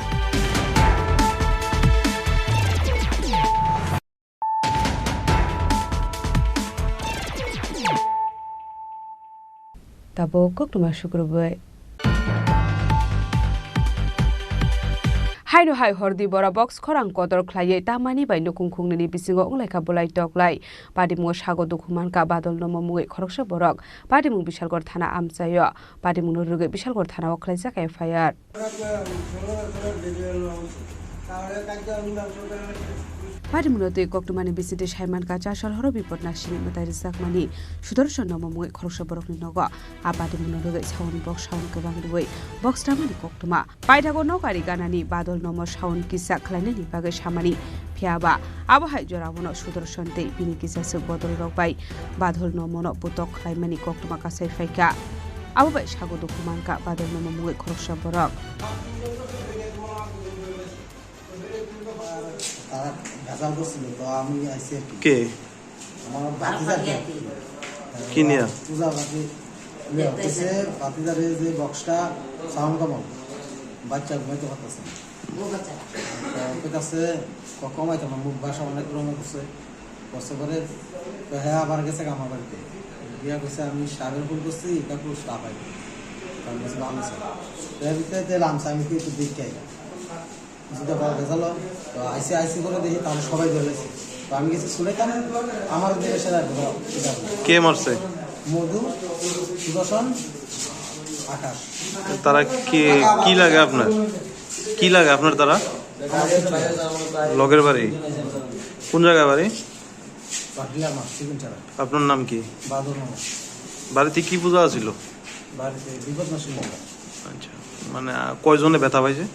Tabuk koktwma sukrubwi. Haino hai hordi bora box khorang kotor khlaiwi tamani bai nukung khungnini bisingo wnglaikha bolai toklai. Patimungo sago dukhu mankha badol nomo mungwi khoroksa borok. Patimung Bishalgarh thana amchaio. Patimungno rwgwi Bishalgarh thanao khlaijak F I R. Patimungno twi koktwmani bisingtwi saimankha, chasal horo bipodna simi mwtai rwjakmani Sudarshan nomo mungwi khoroksa borokni nogo. A patimungno rwgwi sauni box sound kwbang rwui box ramani koktwma. Paithago nok ari ganani badol nomo sound kisa khlainani bagwi samani. Phiyaba abo hai joraono Sudarshan tei bini kisaswk bodolrok bai badol nomono putok khlaimani koktwma kasai phaikha. Abo bai sago dukhu mankha badol nomo mungwi khoroksa borok. তারা ভেজাল করছিল, তো আমি আইছি আর কি। কে? আমার ভাতিজা আর কি। কি নিয়া? পূজা ভাতি নিয়ে হচ্ছে, ভাতিজারে যে বক্সটা সাউন্ড কমাও, বাচ্চা ঘুমাইতে পারতেছে না। তো ওকে কাছে ক-, কমাইতে আমার মুখ ভাষা অনেক রকম করছে। করছে পরে তো হ্যাঁ আবার গেছে আমার বাড়িতে। গিয়া কইছে, "আমি সারের ভুল করছি, এটা খুব সাফ হয়।" তো আমি বলছি, "ভালো আছে।" তো এর ভিতরে যে লামসা আমি কি একটু দেখতে আইলাম। যেটা পাওয়া গেল, তো আইসি আইসি করে দেখি, তাহলে সবাই ধরে গেছে। তো আমি গেছি সুলেখান, আমার উদ্দেশ্যে সেটা ধরো, ঠিক আছে। কে মারছে? মধু, সুদর্শন, আকাশ। তারা কি, কি লাগে আপনার? কি লাগে আপনার তারা? আমার কিছু না। লগের বাড়ি? কোন জায়গায় বাড়ি? পাটিলা মাছ, চিকন ছাড়া। আপনার নাম কি? বাদল মামা। বাড়িতে কি পূজা আছিল? বাড়িতে বিপদ নাশিনী পূজা। আচ্ছা, মানে, আহ, কয়জনে ব্যথা পাইছে?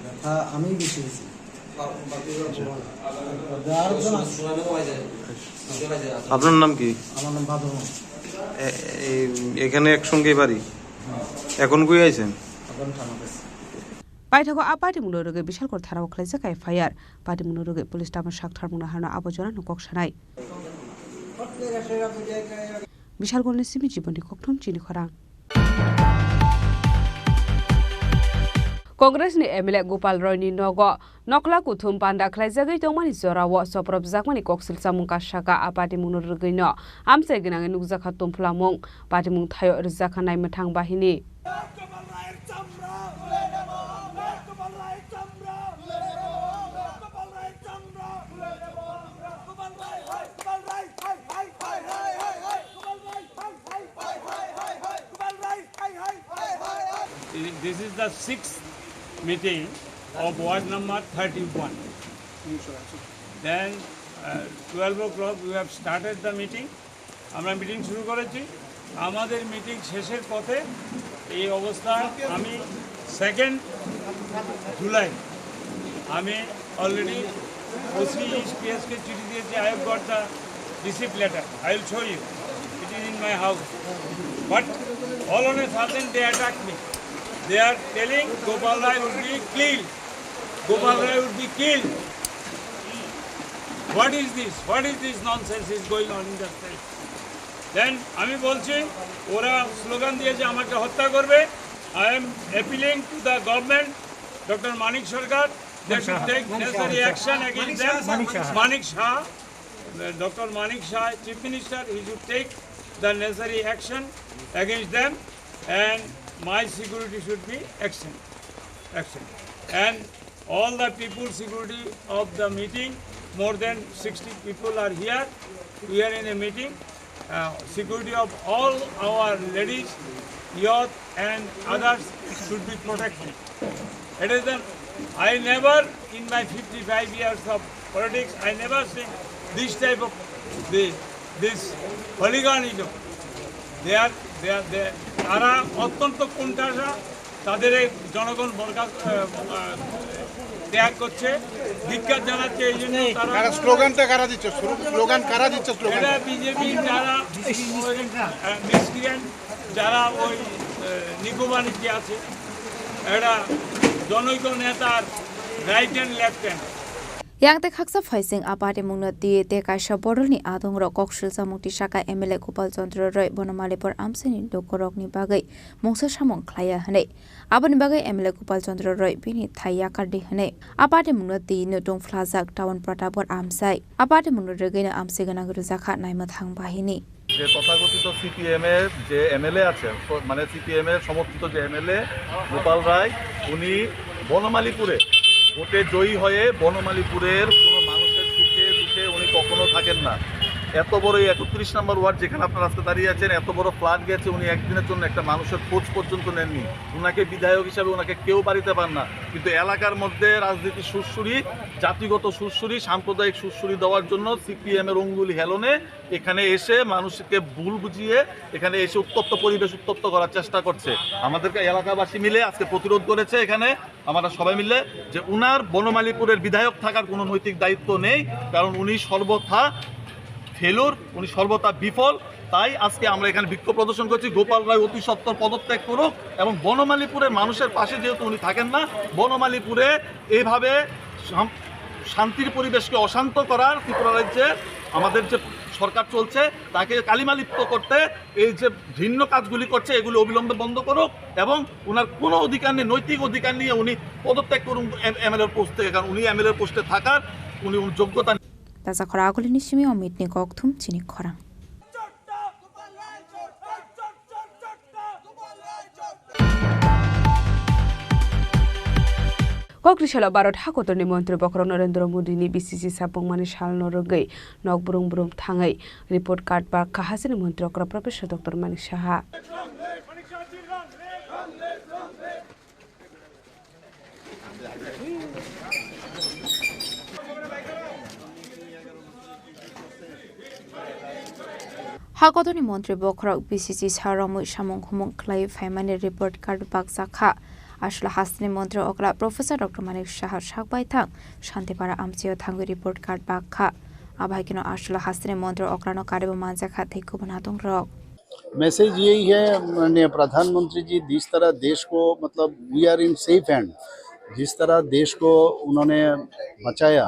ব্যথা আমি বেশি হয়েছি। আচ্ছা। আর একজন আছে। আপনার নাম কি? আমার নাম বাদল মামা। এ-, এই, এখানে একসঙ্গে বাড়ি? হ্যাঁ। এখন কই আইছেন? এখন থানা গেছে। Paithago a patimungno rwgwi Bishalgarh thanao khlaijak F I R. Patimungno rwgwi police tamo sak tharmungno hano abo jorano kok sanai. Bishalgarhni simi Jibonni Kokthum chini khorang. Congressni M L A Gopal Royni nogo nokla kuthum panda khlaijagwi tongmani jorao chopropjakmani koksil chamung kasaka a patimungno rwgwino amchai gwnangwi nukjakha tumphulamung. Patimung thaio rwjakha naimwthang bahini. This is the sixth meeting of ward number thirty-one. Then, uh, twelve o'clock we have started the meeting. আমরা মিটিং শুরু করেছি। আমাদের মিটিং শেষের পথে এই অবস্থা। আমি সেকেন্ড জুলাই আমি already O C P S কে চিঠি দিয়েছি। I have got the receipt letter. I will show you. It is in my house. But all on a sudden they attack me. They are telling Gopal Rai will be killed. Gopal Rai will be killed. What is this? What is this nonsense is going on in the state? Then আমি বলছি, ওরা স্লোগান দিয়েছে আমাকে হত্যা করবে। I am appealing to the government, Doctor Manik Sarkar, they should take necessary action against them. Manik Shah. Manik Shah. Doctor Manik Shah, Chief Minister, he should take the necessary action against them, and my security should be action, action. And all the people security of the meeting, more than sixty people are here. We are in a meeting. Uh, security of all our ladies, youth and others should be protected. It is the, I never, in my fifty-five years of politics, I never seen this type of the This hooliganism, they are, they are, they, তারা অত্যন্ত কোণঠাসা, তাদের এই জনগণ বরখাস্ত, আহ, আহ, ত্যাগ করছে, ধিক্কার জানাচ্ছে। এই জন্য তারা তারা স্লোগানটা কারা দিচ্ছে? স্লো-, স্লোগান কারা দিচ্ছে? স্লোগান এরা বিজেপি, যারা, আহ, মিসক্রিয়েন্ট, যারা ওই, আহ, নিকো বাণিজ্যে আছে, এরা জনৈক নেতার right hand, left hand. Yang tei khaksa phaising a party mungno twi tei kaisa bodolni adongrok kok silsamung tisaka M L A Gopal Chandra Roy bono Malipur amchaini lukurokni bagwi mungsa samung khlaiya hwnwi. Aboni bagwi M L A Gopal Chandra Roy bini thai yakardi hwnwi a party mungno twi nutung phlajak town Pratapgarh amchai. A party mungno rwgwino amchai gwnang rwjakha naimwthang bahini. যে তথাকথিত সিপিএম এর যে এমএলএ আছেন, স-, মানে সিপিএম এর সমর্থিত যে এমএলএ গোপাল রায়, উনি বনমালীপুরে ভোটে জয়ী হয়ে বনমালীপুরের কোনো মানুষের সুখে দুঃখে উনি কখনো থাকেন না। এত বড় এই একত্রিশ নম্বর ওয়ার্ড, যেখানে আপনারা আজকে দাঁড়িয়ে আছেন, এত বড় ফ্লাড গেছে, উনি একদিনের জন্য একটা মানুষের খোঁজ পর্যন্ত নেননি। ওনাকে বিধায়ক হিসাবে ওনাকে কেউ বাড়িতে পান না, কিন্তু এলাকার মধ্যে রাজনীতি সুরসুরি, জাতিগত সুরসুরি, সাম্প্রদায়িক সুরসুরি দেওয়ার জন্য সিপিএম এর অঙ্গুলি হেলনে এখানে এসে মানুষকে ভুল বুঝিয়ে এখানে এসে উত্তপ্ত পরিবেশ উত্তপ্ত করার চেষ্টা করছে। আমাদেরকে এলাকাবাসী মিলে আজকে প্রতিরোধ করেছে এখানে, আমরা সবাই মিলে, যে উনার বনমালীপুরের বিধায়ক থাকার কোনো নৈতিক দায়িত্ব নেই, কারণ উনি সর্বথা ফেলুর, উনি সর্বথা বিফল। তাই আজকে আমরা এখানে বিক্ষোভ প্রদর্শন করছি। গোপাল রায় অতি সত্বর পদত্যাগ করুক এবং বনমালীপুরের মানুষের পাশে যেহেতু উনি থাকেন না, বনমালীপুরে এইভাবে শাম-, শান্তির পরিবেশকে অশান্ত করার ত্রিপুরা রাজ্যে আমাদের যে সরকার চলছে, তাকে কালিমালিপ্ত করতে এই যে ঘৃণ্য কাজগুলি করছে, এগুলি অবিলম্বে বন্ধ করুক এবং ওনার কোনো অধিকার নেই, নৈতিক অধিকার নিয়ে উনি পদত্যাগ করুন এম-, এমএলএর পোস্ট থেকে, কারণ উনি এমএলএর পোস্টে থাকার উনি, উনি যোগ্যতা নেই। Tacha khorang agulini simi o meet ni kok thum chini khorang. Kok risalo Bharat hakotorni montri bokhorok Narendra Modi ni B C C sapungmani salno rwgwi nok brum brum thangwi report card bakha hasteni montri okra Professor Doctor Manik Saha. Hakotorni montri bokhorok B C C sa romwi samung humung khlaiwi phaimani report card bakjakha. Aswla hasteni montri okra Professor Doctor Manik Saha sakbai thang Shantipara amchaio thangwi report card bakha. Abo hai kheno aswla hasteni montri okrano karibo manjakha tei kubun adongrok. Message यही है, माननीय प्रधानमंत्री जी, जिस तरह देश को, मतलब, we are in safe hand, जिस तरह देश को उन्होंने बचाया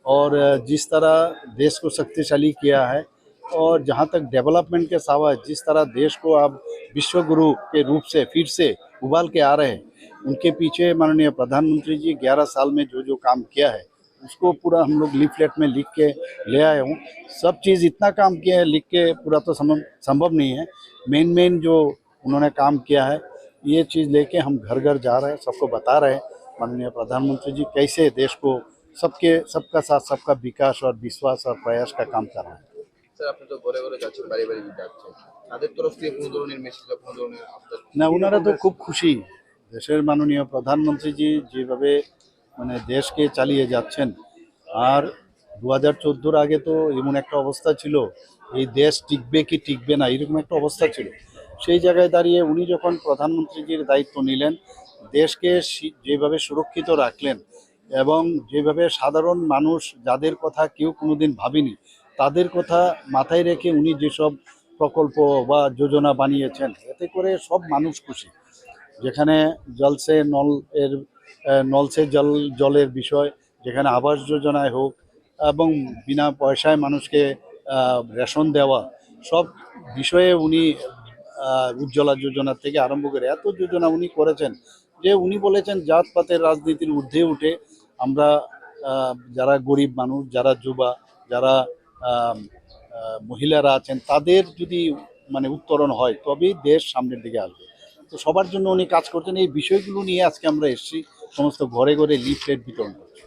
और जिस तरह देश को शक्तिशाली किया है, और जहाँ तक डेवलपमेंट के सवाल, जिस तरह देश को आप विश्व गुरु के रूप से फिर से उबाल के आ रहे हैं, उनके पीछे माननीय प्रधानमंत्री जी ग्यारह साल में जो जो काम किया है, उसको पूरा हम लोग लीफलेट में लिख के ले आए हूँ। सब चीज़ इतना काम किया है, लिख के पूरा तो सम-, संभव नहीं है। मेन मेन जो उन्होंने काम किया है, ये चीज़ लेके हम घर घर जा रहे हैं, सबको बता रहे हैं माननीय प्रधानमंत्री जी कैसे देश को सबके, सबका साथ सबका विकास और विश्वास और प्रयास का काम कर रहे हैं। স্যার, আপনি তো ঘরে ঘরে যাচ্ছেন, বাড়ি বাড়ি যাচ্ছেন, তাদের তরফ থেকে কোনো ধরনের মেসেজ বা কোনো ধরনের আপনার না, ওনারা তো খুব খুশি। দেশের মাননীয় প্রধানমন্ত্রীজি যেভাবে, মানে, দেশকে চালিয়ে যাচ্ছেন, আর দু হাজার চোদ্দোর আগে তো এমন একটা অবস্থা ছিল, এই দেশ টিকবে কি টিকবে না, এরকম একটা অবস্থা ছিল। সেই জায়গায় দাঁড়িয়ে উনি যখন প্রধানমন্ত্রীজির দায়িত্ব নিলেন, দেশকে সি-, যেভাবে সুরক্ষিত রাখলেন এবং যেভাবে সাধারণ মানুষ, যাদের কথা কেউ কোনোদিন ভাবেনি, তাদের কথা মাথায় রেখে উনি যেসব প্রকল্প বা যোজনা বানিয়েছেন, এতে করে সব মানুষ খুশি। যেখানে জল সে নল এর, আহ, নল সে জল, জলের বিষয়, যেখানে আবাস যোজনায় হোক এবং বিনা পয়সায় মানুষকে, আহ, রেশন দেওয়া, সব বিষয়ে উনি, আহ, উজ্জ্বলা যোজনা থেকে আরম্ভ করে এত যোজনা উনি করেছেন যে উনি বলেছেন, জাতপাতের রাজনীতির ঊর্ধ্বে উঠে আমরা, আহ, যারা গরিব মানুষ, যারা যুবা, যারা, আহ, আহ, মহিলারা আছেন, তাদের যদি, মানে, উত্তরণ হয়, তবেই দেশ সামনের দিকে আসবে। তো সবার জন্য উনি কাজ করছেন। এই বিষয়গুলো নিয়ে আজকে আমরা এসেছি, সমস্ত ঘরে ঘরে লিফলেট বিতরণ করছি।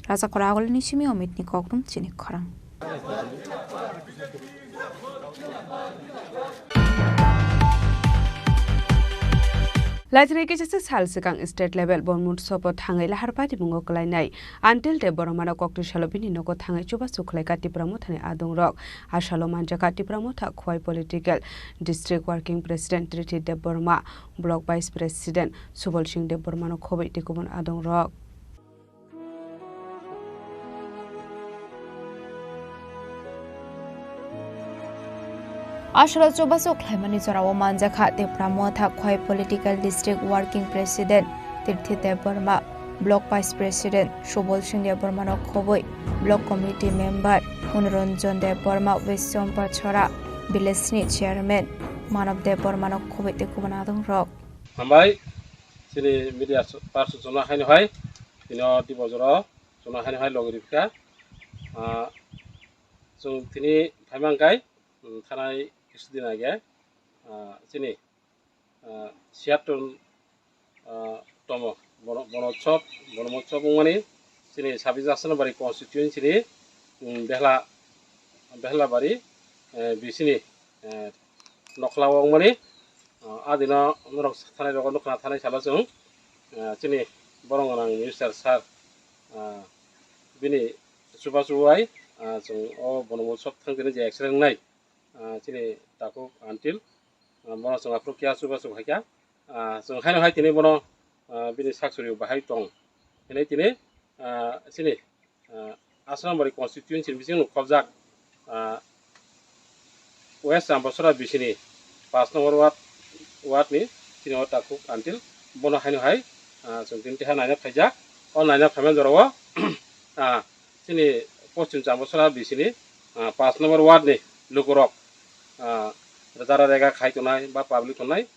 Raja Khorang agulini simi o meet ni kokthum chini khorang. Laithani kisa se sal swkang state level Bonmotsobo thangwi lahar patimungo kwlainai Antil Debbarmano koktwi salo bini nogo thangwi chubachu khlaikha Tipra Mothani adongrok. A salo manjakha Tipra Motha Khowai Political District Working President Triti Debbarma, Block Vice President Subal Singh Debbarmano khobwi tei kubun adongrok. Aswrao chubachu khlaimani jorao manjakha Tipra Motha Khowai Political District Working President Tirthi Debbarma, Block Vice President Subal Singh Debbarmano khobwi, Block Committee Member Monoranjan Debbarma, Wiswampa Chora, Village ni Chairman Manav Debbarmano khobwi tei kubun adongrok. Hambai, chini media person jono haino hai, tino di bojoro jono haino hai logi ripka. Ah, chwng tini phaimang kai, um, thanai kisudin age, ah, chini, ah, siyaton, ah, tomo, bono, bono chop, bono mo chop wngmani, chini sabis asana bari constituency ni, um, behla, behla bari, eh, bisini, eh, nokhla o wngmani, ah, adino norok thanai rogo nukha thanai salo chwng, ah, chini borong gwnang minister sir, ah, bini chubachu bai, ah, chwng o bono mo chop thang tini je X-ray wngnai, ah, chini takhuk Antil, ah, bono chwng aphuru kya chubachu hai kha, ah, chwng haino hai tini bono, ah, bini sak suri bahai tong hinwi tini, ah, chini, ah, Asrambari constituency ni bising khobjak, ah, West Ambasura bisini paanch number ward, ward ni chini o takhuk Antil bono haino hai, ah, chwng tini teha naina phaijak. O naina phaimani jorao, ah, chini Poschim Ambasura bisini, ah, paanch number ward ni lukurok, ah, jara rega khai tongnai ba public tongnai,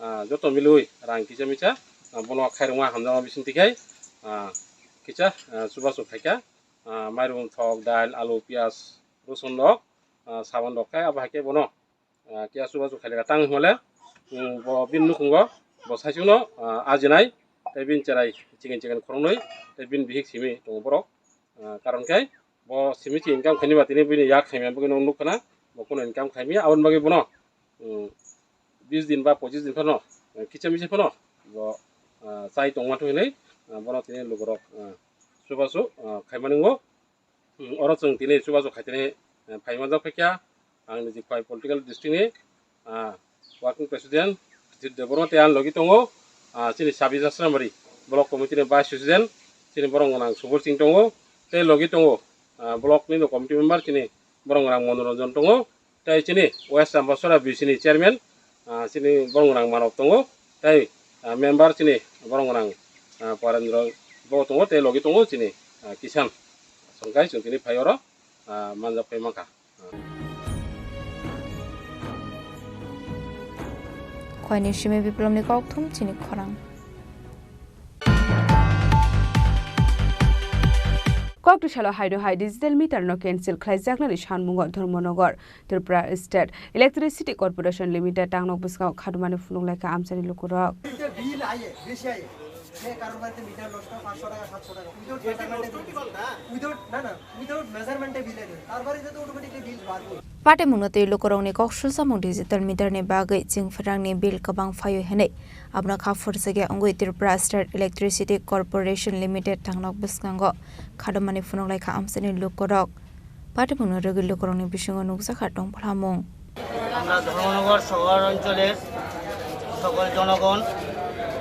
ah, joto milwi rang kisa misa, ah, bono khairokma hamjakma bising twi khai, ah, kisa, ah, chubachu khaikha, ah, mairum thok, dail, alu, piyaj, rosun rok, ah, sabon rok khai abo hai khe bono, ah, kisa chubachu khailekha tang hwnle, um, bo bini nukhungo bo saichungno, ah, ajinai tei bini cherai chiken chiken khoroknwi tei bini bihik simi tongo borok. Ah, karon khe bo simi se income khaini ba tini bini yak khaimya bagwi no nukha na, bo kuno income khaimya aboni bagwi bono, um, bis din ba pochis din phano, eh, kicha misa phano bo, ah, chai tongma thwi hinwi, ah, bono tini lukurok, ah, chubachu, ah, khaimani wngo. Um, oro chwng tini chubachu khai tini, eh, phaima jak phaikha. Ang ni Khowai political district ni, ah, working president Sudhir Debbarma tei ang logi tongo, ah, chini Sabija Sramari block committee ni vice president chini borok gwnang Subal Singh tongo tei logi tongo, ah, block ni committee member chini borok gwnang Monoranjan tongo tei chini West Ambasura B C ni chairman, ah, chini borok gwnang Manav tongo tei, ah, member chini borok gwnang, ah, Parendra bo tongo tei logi tongo chini, ah, Kisan Songkai chwng tini phai oro, ah, manjak phai mankha. Khowai ni simi Biplomni kokthum chini khorang. Kokti salo haino hai digital meter no cancel khlaijaknani sanmungo Dharmanagar, Tripura State Electricity Corporation Limited tangnok bwskango khadumani phunuk laikha amchaini lukurok. Bill আয়, বেশি আয়। যে কারোর বাড়িতে মিটার নষ্ট, পাঁচশো টাকা, সাতশো টাকা। Without measurement এ বিল। Without, না, না, without measurement এ বিল এনে। তারপরে এটা তো অটোমেটিকলি বিল বার করে। Patimungno tei lukurokni kok sulsamung digital meter ni bagwi chwng phrangni bill kwbang phaio hinwi abono kha phurjakya wngwi Tripura State Electricity Corporation Limited tangnok bwskango khadumani phunuk laikha amchaini lukurok. Patimungno rwgwi lukurokni bisingo nukjakha tongphlamung. আমরা ধর্মনগর শহর অঞ্চলের সকল জনগণ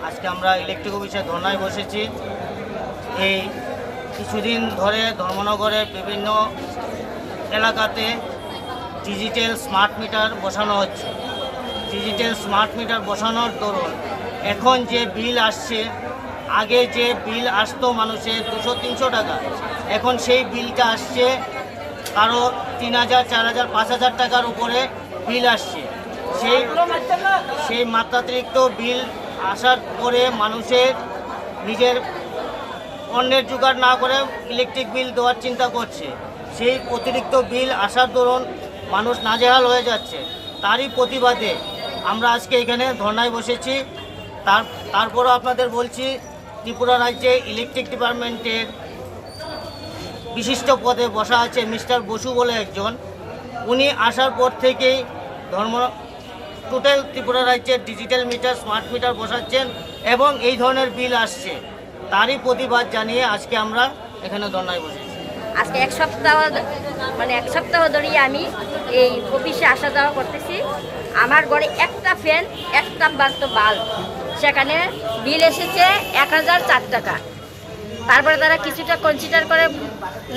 আজকে আমরা ইলেকট্রিক অফিসে ধর্নায় বসেছি। এই কিছুদিন ধরে ধর্মনগরের বিভিন্ন এলাকাতে ডিজিটাল স্মার্ট মিটার বসানো হচ্ছে। ডিজিটাল স্মার্ট মিটার বসানোর দরুন এখন যে বিল আসছে, আগে যে বিল আসতো মানুষের দুশো তিনশো টাকা, এখন সেই বিলটা আসছে কারো তিন হাজার, চার হাজার, পাঁচ হাজার টাকার উপরে বিল আসছে। সেই, সেই মাত্রাতিরিক্ত বিল আসার পরে মানুষের নিজের অন্যের জোগাড় না করে ইলেকট্রিক বিল দেওয়ার চিন্তা করছে। সেই অতিরিক্ত বিল আসার দরুন মানুষ নাজেহাল হয়ে যাচ্ছে। তারই প্রতিবাদে আমরা আজকে এখানে ধর্নায় বসেছি। তার, তারপরও আপনাদের বলছি, ত্রিপুরা রাজ্যে ইলেকট্রিক ডিপার্টমেন্টের বিশিষ্ট পদে বসা আছে মিস্টার বসু বলে একজন। উনি আসার পর থেকেই ধর্ম, টোটাল ত্রিপুরা রাজ্যে ডিজিটাল মিটার, স্মার্ট মিটার বসাচ্ছেন এবং এই ধরনের বিল আসছে, তারই প্রতিবাদ জানিয়ে আজকে আমরা এখানে ধর্নায় বসেছি। আজকে এক সপ্তাহ, মানে, এক সপ্তাহ ধরেই আমি এই অফিসে আসা যাওয়া করতেছি। আমার ঘরে একটা ফ্যান, একটা মাত্র বাল্ব, সেখানে বিল এসেছে এক হাজার চার টাকা। তারপরে তারা কিছুটা কনসিডার করে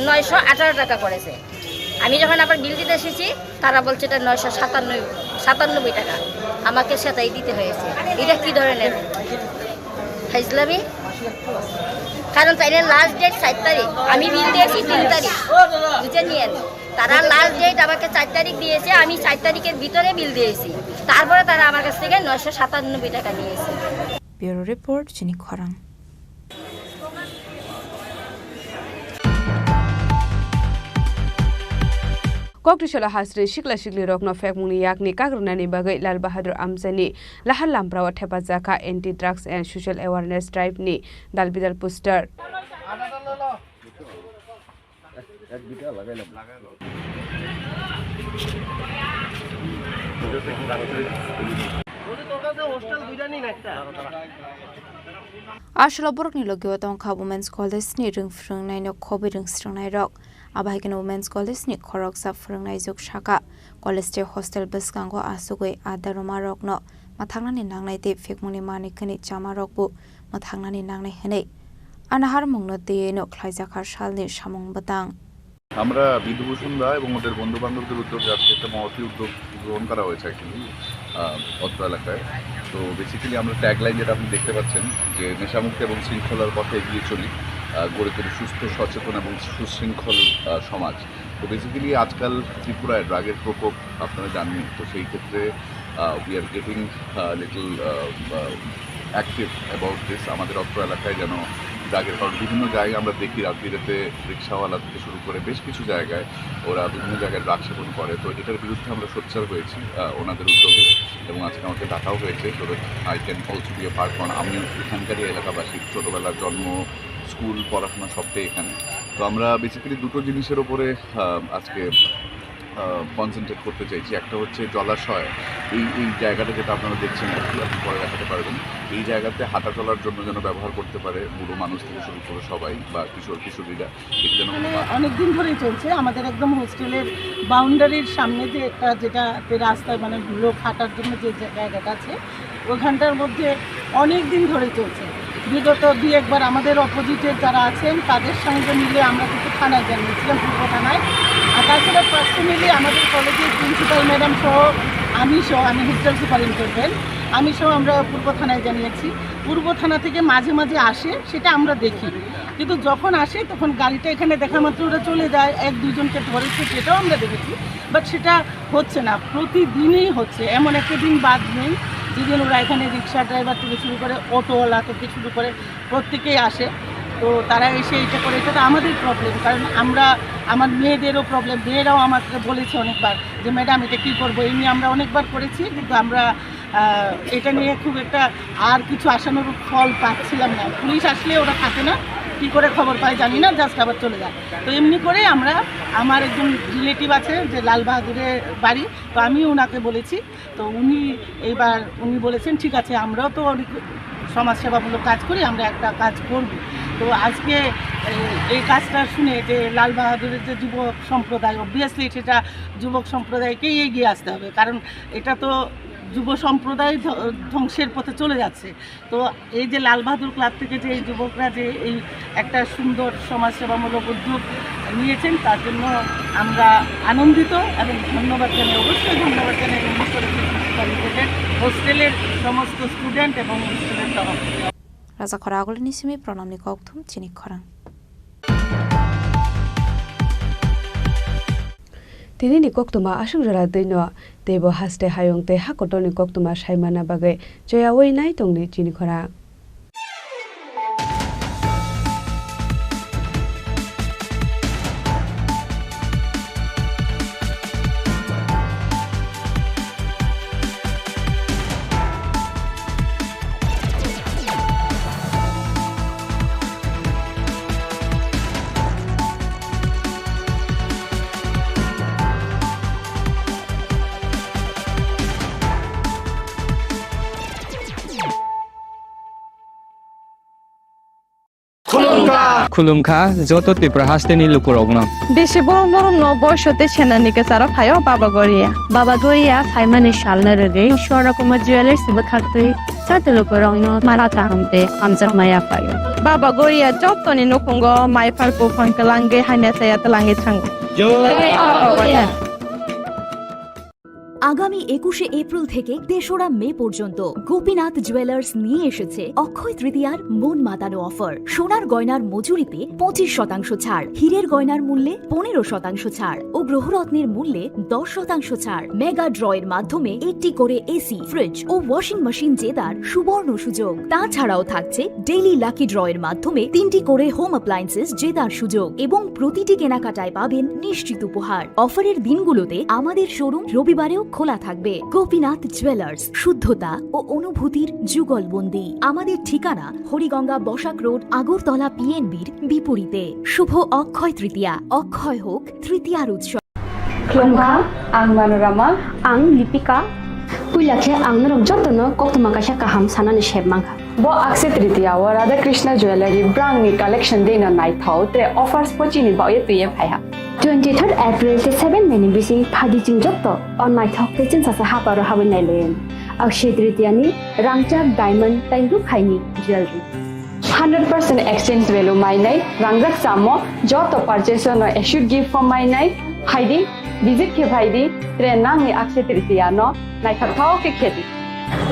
নয়শো আঠারো টাকা করেছে। আমি যখন আবার বিল দিতে এসেছি, তারা বলছে এটা নয়শো সাতানব্বই, সাতানব্বই টাকা আমাকে সেটাই দিতে হয়েছে। এটা কি ধরনের ফাইজলামি? কারণ তাইলে লাস্ট ডেট সাত তারিখ, আমি বিল দিয়েছি তিন তারিখ, বুঝে নিয়েন। তারা লাস্ট ডেট আমাকে চার তারিখ দিয়েছে, আমি চার তারিখের ভিতরে বিল দিয়েছি। তারপরে তারা আমার কাছ থেকে নয়শো সাতানব্বই টাকা নিয়েছে। Bureau Report, Chini Khorang. Kokrisalo hasri sikla sikli rokno phekmungni yakni kagrwnani bagwi Lal Bahadur Amchani lahar lamprao thepajak kha Anti Drugs and Social Awareness Drive ni dal bidal poster. Aswk borokni logi o tongkha Women's College ni rwng phwrwngnaino khobwi rwng swrwngnairok. Abo hai kheno Women's College ni khoroksa phwrwngnaijwk sakha, college tei hostel bwskango achugwi a darumarokno mwthangnani nangnai tei phekmungni manwi khwnwi chamarokbo mwthangnani nangnai hwnwi a naharmungno twiwi'-no khlaijakha salni samung bwtang. আমরা বিধুভূষণ দা এবং ওদের বন্ধু বান্ধবদের উদ্যোগে আজকে একটা মহতী উদ্যোগ গ্রহণ করা হয়েছে অ্যাকচুয়ালি অত্র এলাকায়। তো বেসিক্যালি আমরা ট্যাগলাইন যেটা আপনি দেখতে পাচ্ছেন যে নেশামুক্ত এবং শৃঙ্খলার পথে এগিয়ে চলি, আহ, গড়ে তুলি সুস্থ, সচেতন এবং সুশৃঙ্খল, আহ, সমাজ। তো বেসিক্যালি আজকাল ত্রিপুরায় ড্রাগের প্রকোপ আপনারা জানেন, তো সেই ক্ষেত্রে we are getting little active about this. আমাদের অত্র এলাকায় যেন ড্রাগের, কারণ বিভিন্ন জায়গায় আমরা দেখি রাত্রিরেতে রিক্সাওয়ালা থেকে শুরু করে বেশ কিছু জায়গায় ওরা বিভিন্ন জায়গায় ড্রাগ সেবন করে। তো এটার বিরুদ্ধে আমরা সোচ্চার হয়েছি, আহ, ওনাদের উদ্যোগে, এবং আজকে আমাকে ডাকাও হয়েছে, so that I can also be a part, কারণ আমি এখানকারই এলাকাবাসী, ছোটোবেলার জন্ম, স্কুল, পড়াশোনা সবটাই এখানে। তো আমরা বেসিক্যালি দুটো জিনিসের ওপরে, আহ, আজকে কনসেন্ট্রেট করতে চাইছি। একটা হচ্ছে জলাশয়, এই এই জায়গাটা যেটা আপনারা দেখছেন আর কি, আপনি পরে দেখাতে পারবেন, এই জায়গাতে হাঁটা চলার জন্য যেন ব্যবহার করতে পারে বুড়ো মানুষ থেকে শুরু করে সবাই বা কিশোর কিশোরীরা, এটা যেন কোনো এখানে বাধা অনেক দিন ধরেই চলছে। আমাদের একদম হোস্টেলের বাউন্ডারির সামনে যে একটা, যেটাতে রাস্তায় মানে লোক হাঁটার জন্য যে জা-, জায়গাটা আছে, ওখানটার মধ্যে অনেক দিন ধরে চলছে। বিগত দুই একবার আমাদের অপোজিটে যারা আছেন, তাদের সঙ্গে মিলে আমরা কিন্তু থানায় জানিয়েছিলাম, পূর্ব থানায়। আর তাছাড়া পার্সোনালি আমাদের কলেজের প্রিন্সিপাল ম্যাডাম সহ, আমি সহ, আমি হোস্টেল সুপারিনটেন্ডেন্ট, আমি সহ আমরা পূর্ব থানায় জানিয়েছি। পূর্ব থানা থেকে মাঝে মাঝে আসে, সেটা আমরা দেখি, কিন্তু যখন আসে তখন গাড়িটা এখানে দেখা মাত্র ওরা চলে যায়, এক দুইজনকে ধরেছে, সেটাও আমরা দেখেছি। বাট সেটা হচ্ছে না, প্রতিদিনই হচ্ছে। এমন একটা দিন বাদ নেই যেদিন ওরা এখানে রিক্সা ড্রাইভার থেকে শুরু করে, অটোওয়ালা থেকে শুরু করে প্রত্যেকেই আসে। তো তারা এসে এটা করে, এটা তো আমাদের প্রবলেম, কারণ আমরা, আমার মেয়েদেরও প্রবলেম। মেয়েরাও আমাকে বলেছে অনেকবার যে, "ম্যাডাম, এটা কী করবো?" এই নিয়ে আমরা অনেকবার করেছি, কিন্তু আমরা, আহ, এটা নিয়ে খুব একটা আর কিছু আশানুরূপ ফল পাচ্ছিলাম না। পুলিশ আসলে ওরা থাকে না, কী করে খবর পায় জানি না, জাস্ট আবার চলে যায়। তো এমনি করেই আমরা, আমার একজন রিলেটিভ আছে যে লাল বাহাদুরের বাড়ি, তো আমি ওনাকে বলেছি, তো উনি এইবার উনি বলেছেন, "ঠিক আছে, আমরাও তো অনেক সমাজসেবামূলক কাজ করি, আমরা একটা কাজ করব।" তো আজকে এই, এই কাজটা শুনে যে লাল বাহাদুরের যে যুবক সম্প্রদায়, অবভিয়াসলি সেটা যুবক সম্প্রদায়কেই এগিয়ে আসতে হবে, কারণ এটা তো যুব সম্প্রদায় ধ-, ধ্বংসের পথে চলে যাচ্ছে। তো এই যে লাল বাহাদুর ক্লাব থেকে যে এই যুবকরা যে এই একটা সুন্দর সমাজসেবামূলক উদ্যোগ নিয়েছেন, তার জন্য আমরা আনন্দিত এবং ধন্যবাদ জানাই, অবশ্যই ধন্যবাদ জানাই উনিশশো রিলেটেড হোস্টেলের সমস্ত স্টুডেন্ট এবং হোস্টেলের তরফ থেকে। Raja Khora agulini simi pranamni kokthum chini khorang. Tinini koktwma aswk jora twino, teibo haste hayung tei hakotorni koktwma saimana bagwi choyaui nai tongdi chini khorang. Khulumkha joto Tripura hasteni lukurokno. Bisi borom borom no boiso tei senani kwcharo phaio Baba Goria. Baba Goria phaimani salno rwgwi Swarna Kumar Jewellers bwkhaktwi joto lukurokno mala kaham tei hamjakma yaphaio. Baba Goria jotoni nukhungo mai phar buphang kwlangwi hamya chaya twlangwi thango. আগামী একুশে এপ্রিল থেকে তেসরা মে পর্যন্ত গোপীনাথ জুয়েলার্স নিয়ে এসেছে অক্ষয় তৃতীয়ার মন মাতানো অফার। সোনার গয়নার মজুরিতে পঁচিশ শতাংশ ছাড়, হীরের গয়নার মূল্যে পনেরো শতাংশ ছাড় ও গ্রহরত্নের মূল্যে দশ শতাংশ ছাড়। মেগা ড্রয়ের মাধ্যমে একটি করে এসি, ফ্রিজ ও ওয়াশিং মেশিন জেতার সুবর্ণ সুযোগ। তাছাড়াও থাকছে ডেইলি লাকি ড্রয়ের মাধ্যমে তিনটি করে হোম অ্যাপ্লায়েন্সেস জেতার সুযোগ এবং প্রতিটি কেনাকাটায় পাবেন নিশ্চিত উপহার। অফারের দিনগুলোতে আমাদের শোরুম রবিবারেও খোলা থাকবে। গোপীনাথ জুয়েলার্স, শুদ্ধতা ও অনুভূতির যুগলবন্দি। আমাদের ঠিকানা হরিগঙ্গা বসাক রোড, আগরতলা পিএনবির বিপরীতে। শুভ অক্ষয় তৃতীয়া, অক্ষয় হোক তৃতীয়ার উৎসব। Khulumkha, ang Manorama. Ang Lipika. Puila khe ang norok jotono koktwma kaisa kaham sanani sep mankha. Bo Akshaya Tritiya o Radha Krishna Jewellery brangni collection dino naithok tre offers pochini baoye twiye phaiha. Twenty third April tei seven May ni bising phaidi chwng joto o naithok tei chwngsasa haparo habwi nailayan. Akshaya Tritiya ni rangchak diamond tei rukhaini jewellery. Hundred percent exchange value mainai, rangjak chamo joto purchase no assured gift form mainai, phaidi, visit khe phaidi, tre nangni Akshaya Tritiya no naithok thok khe khedi.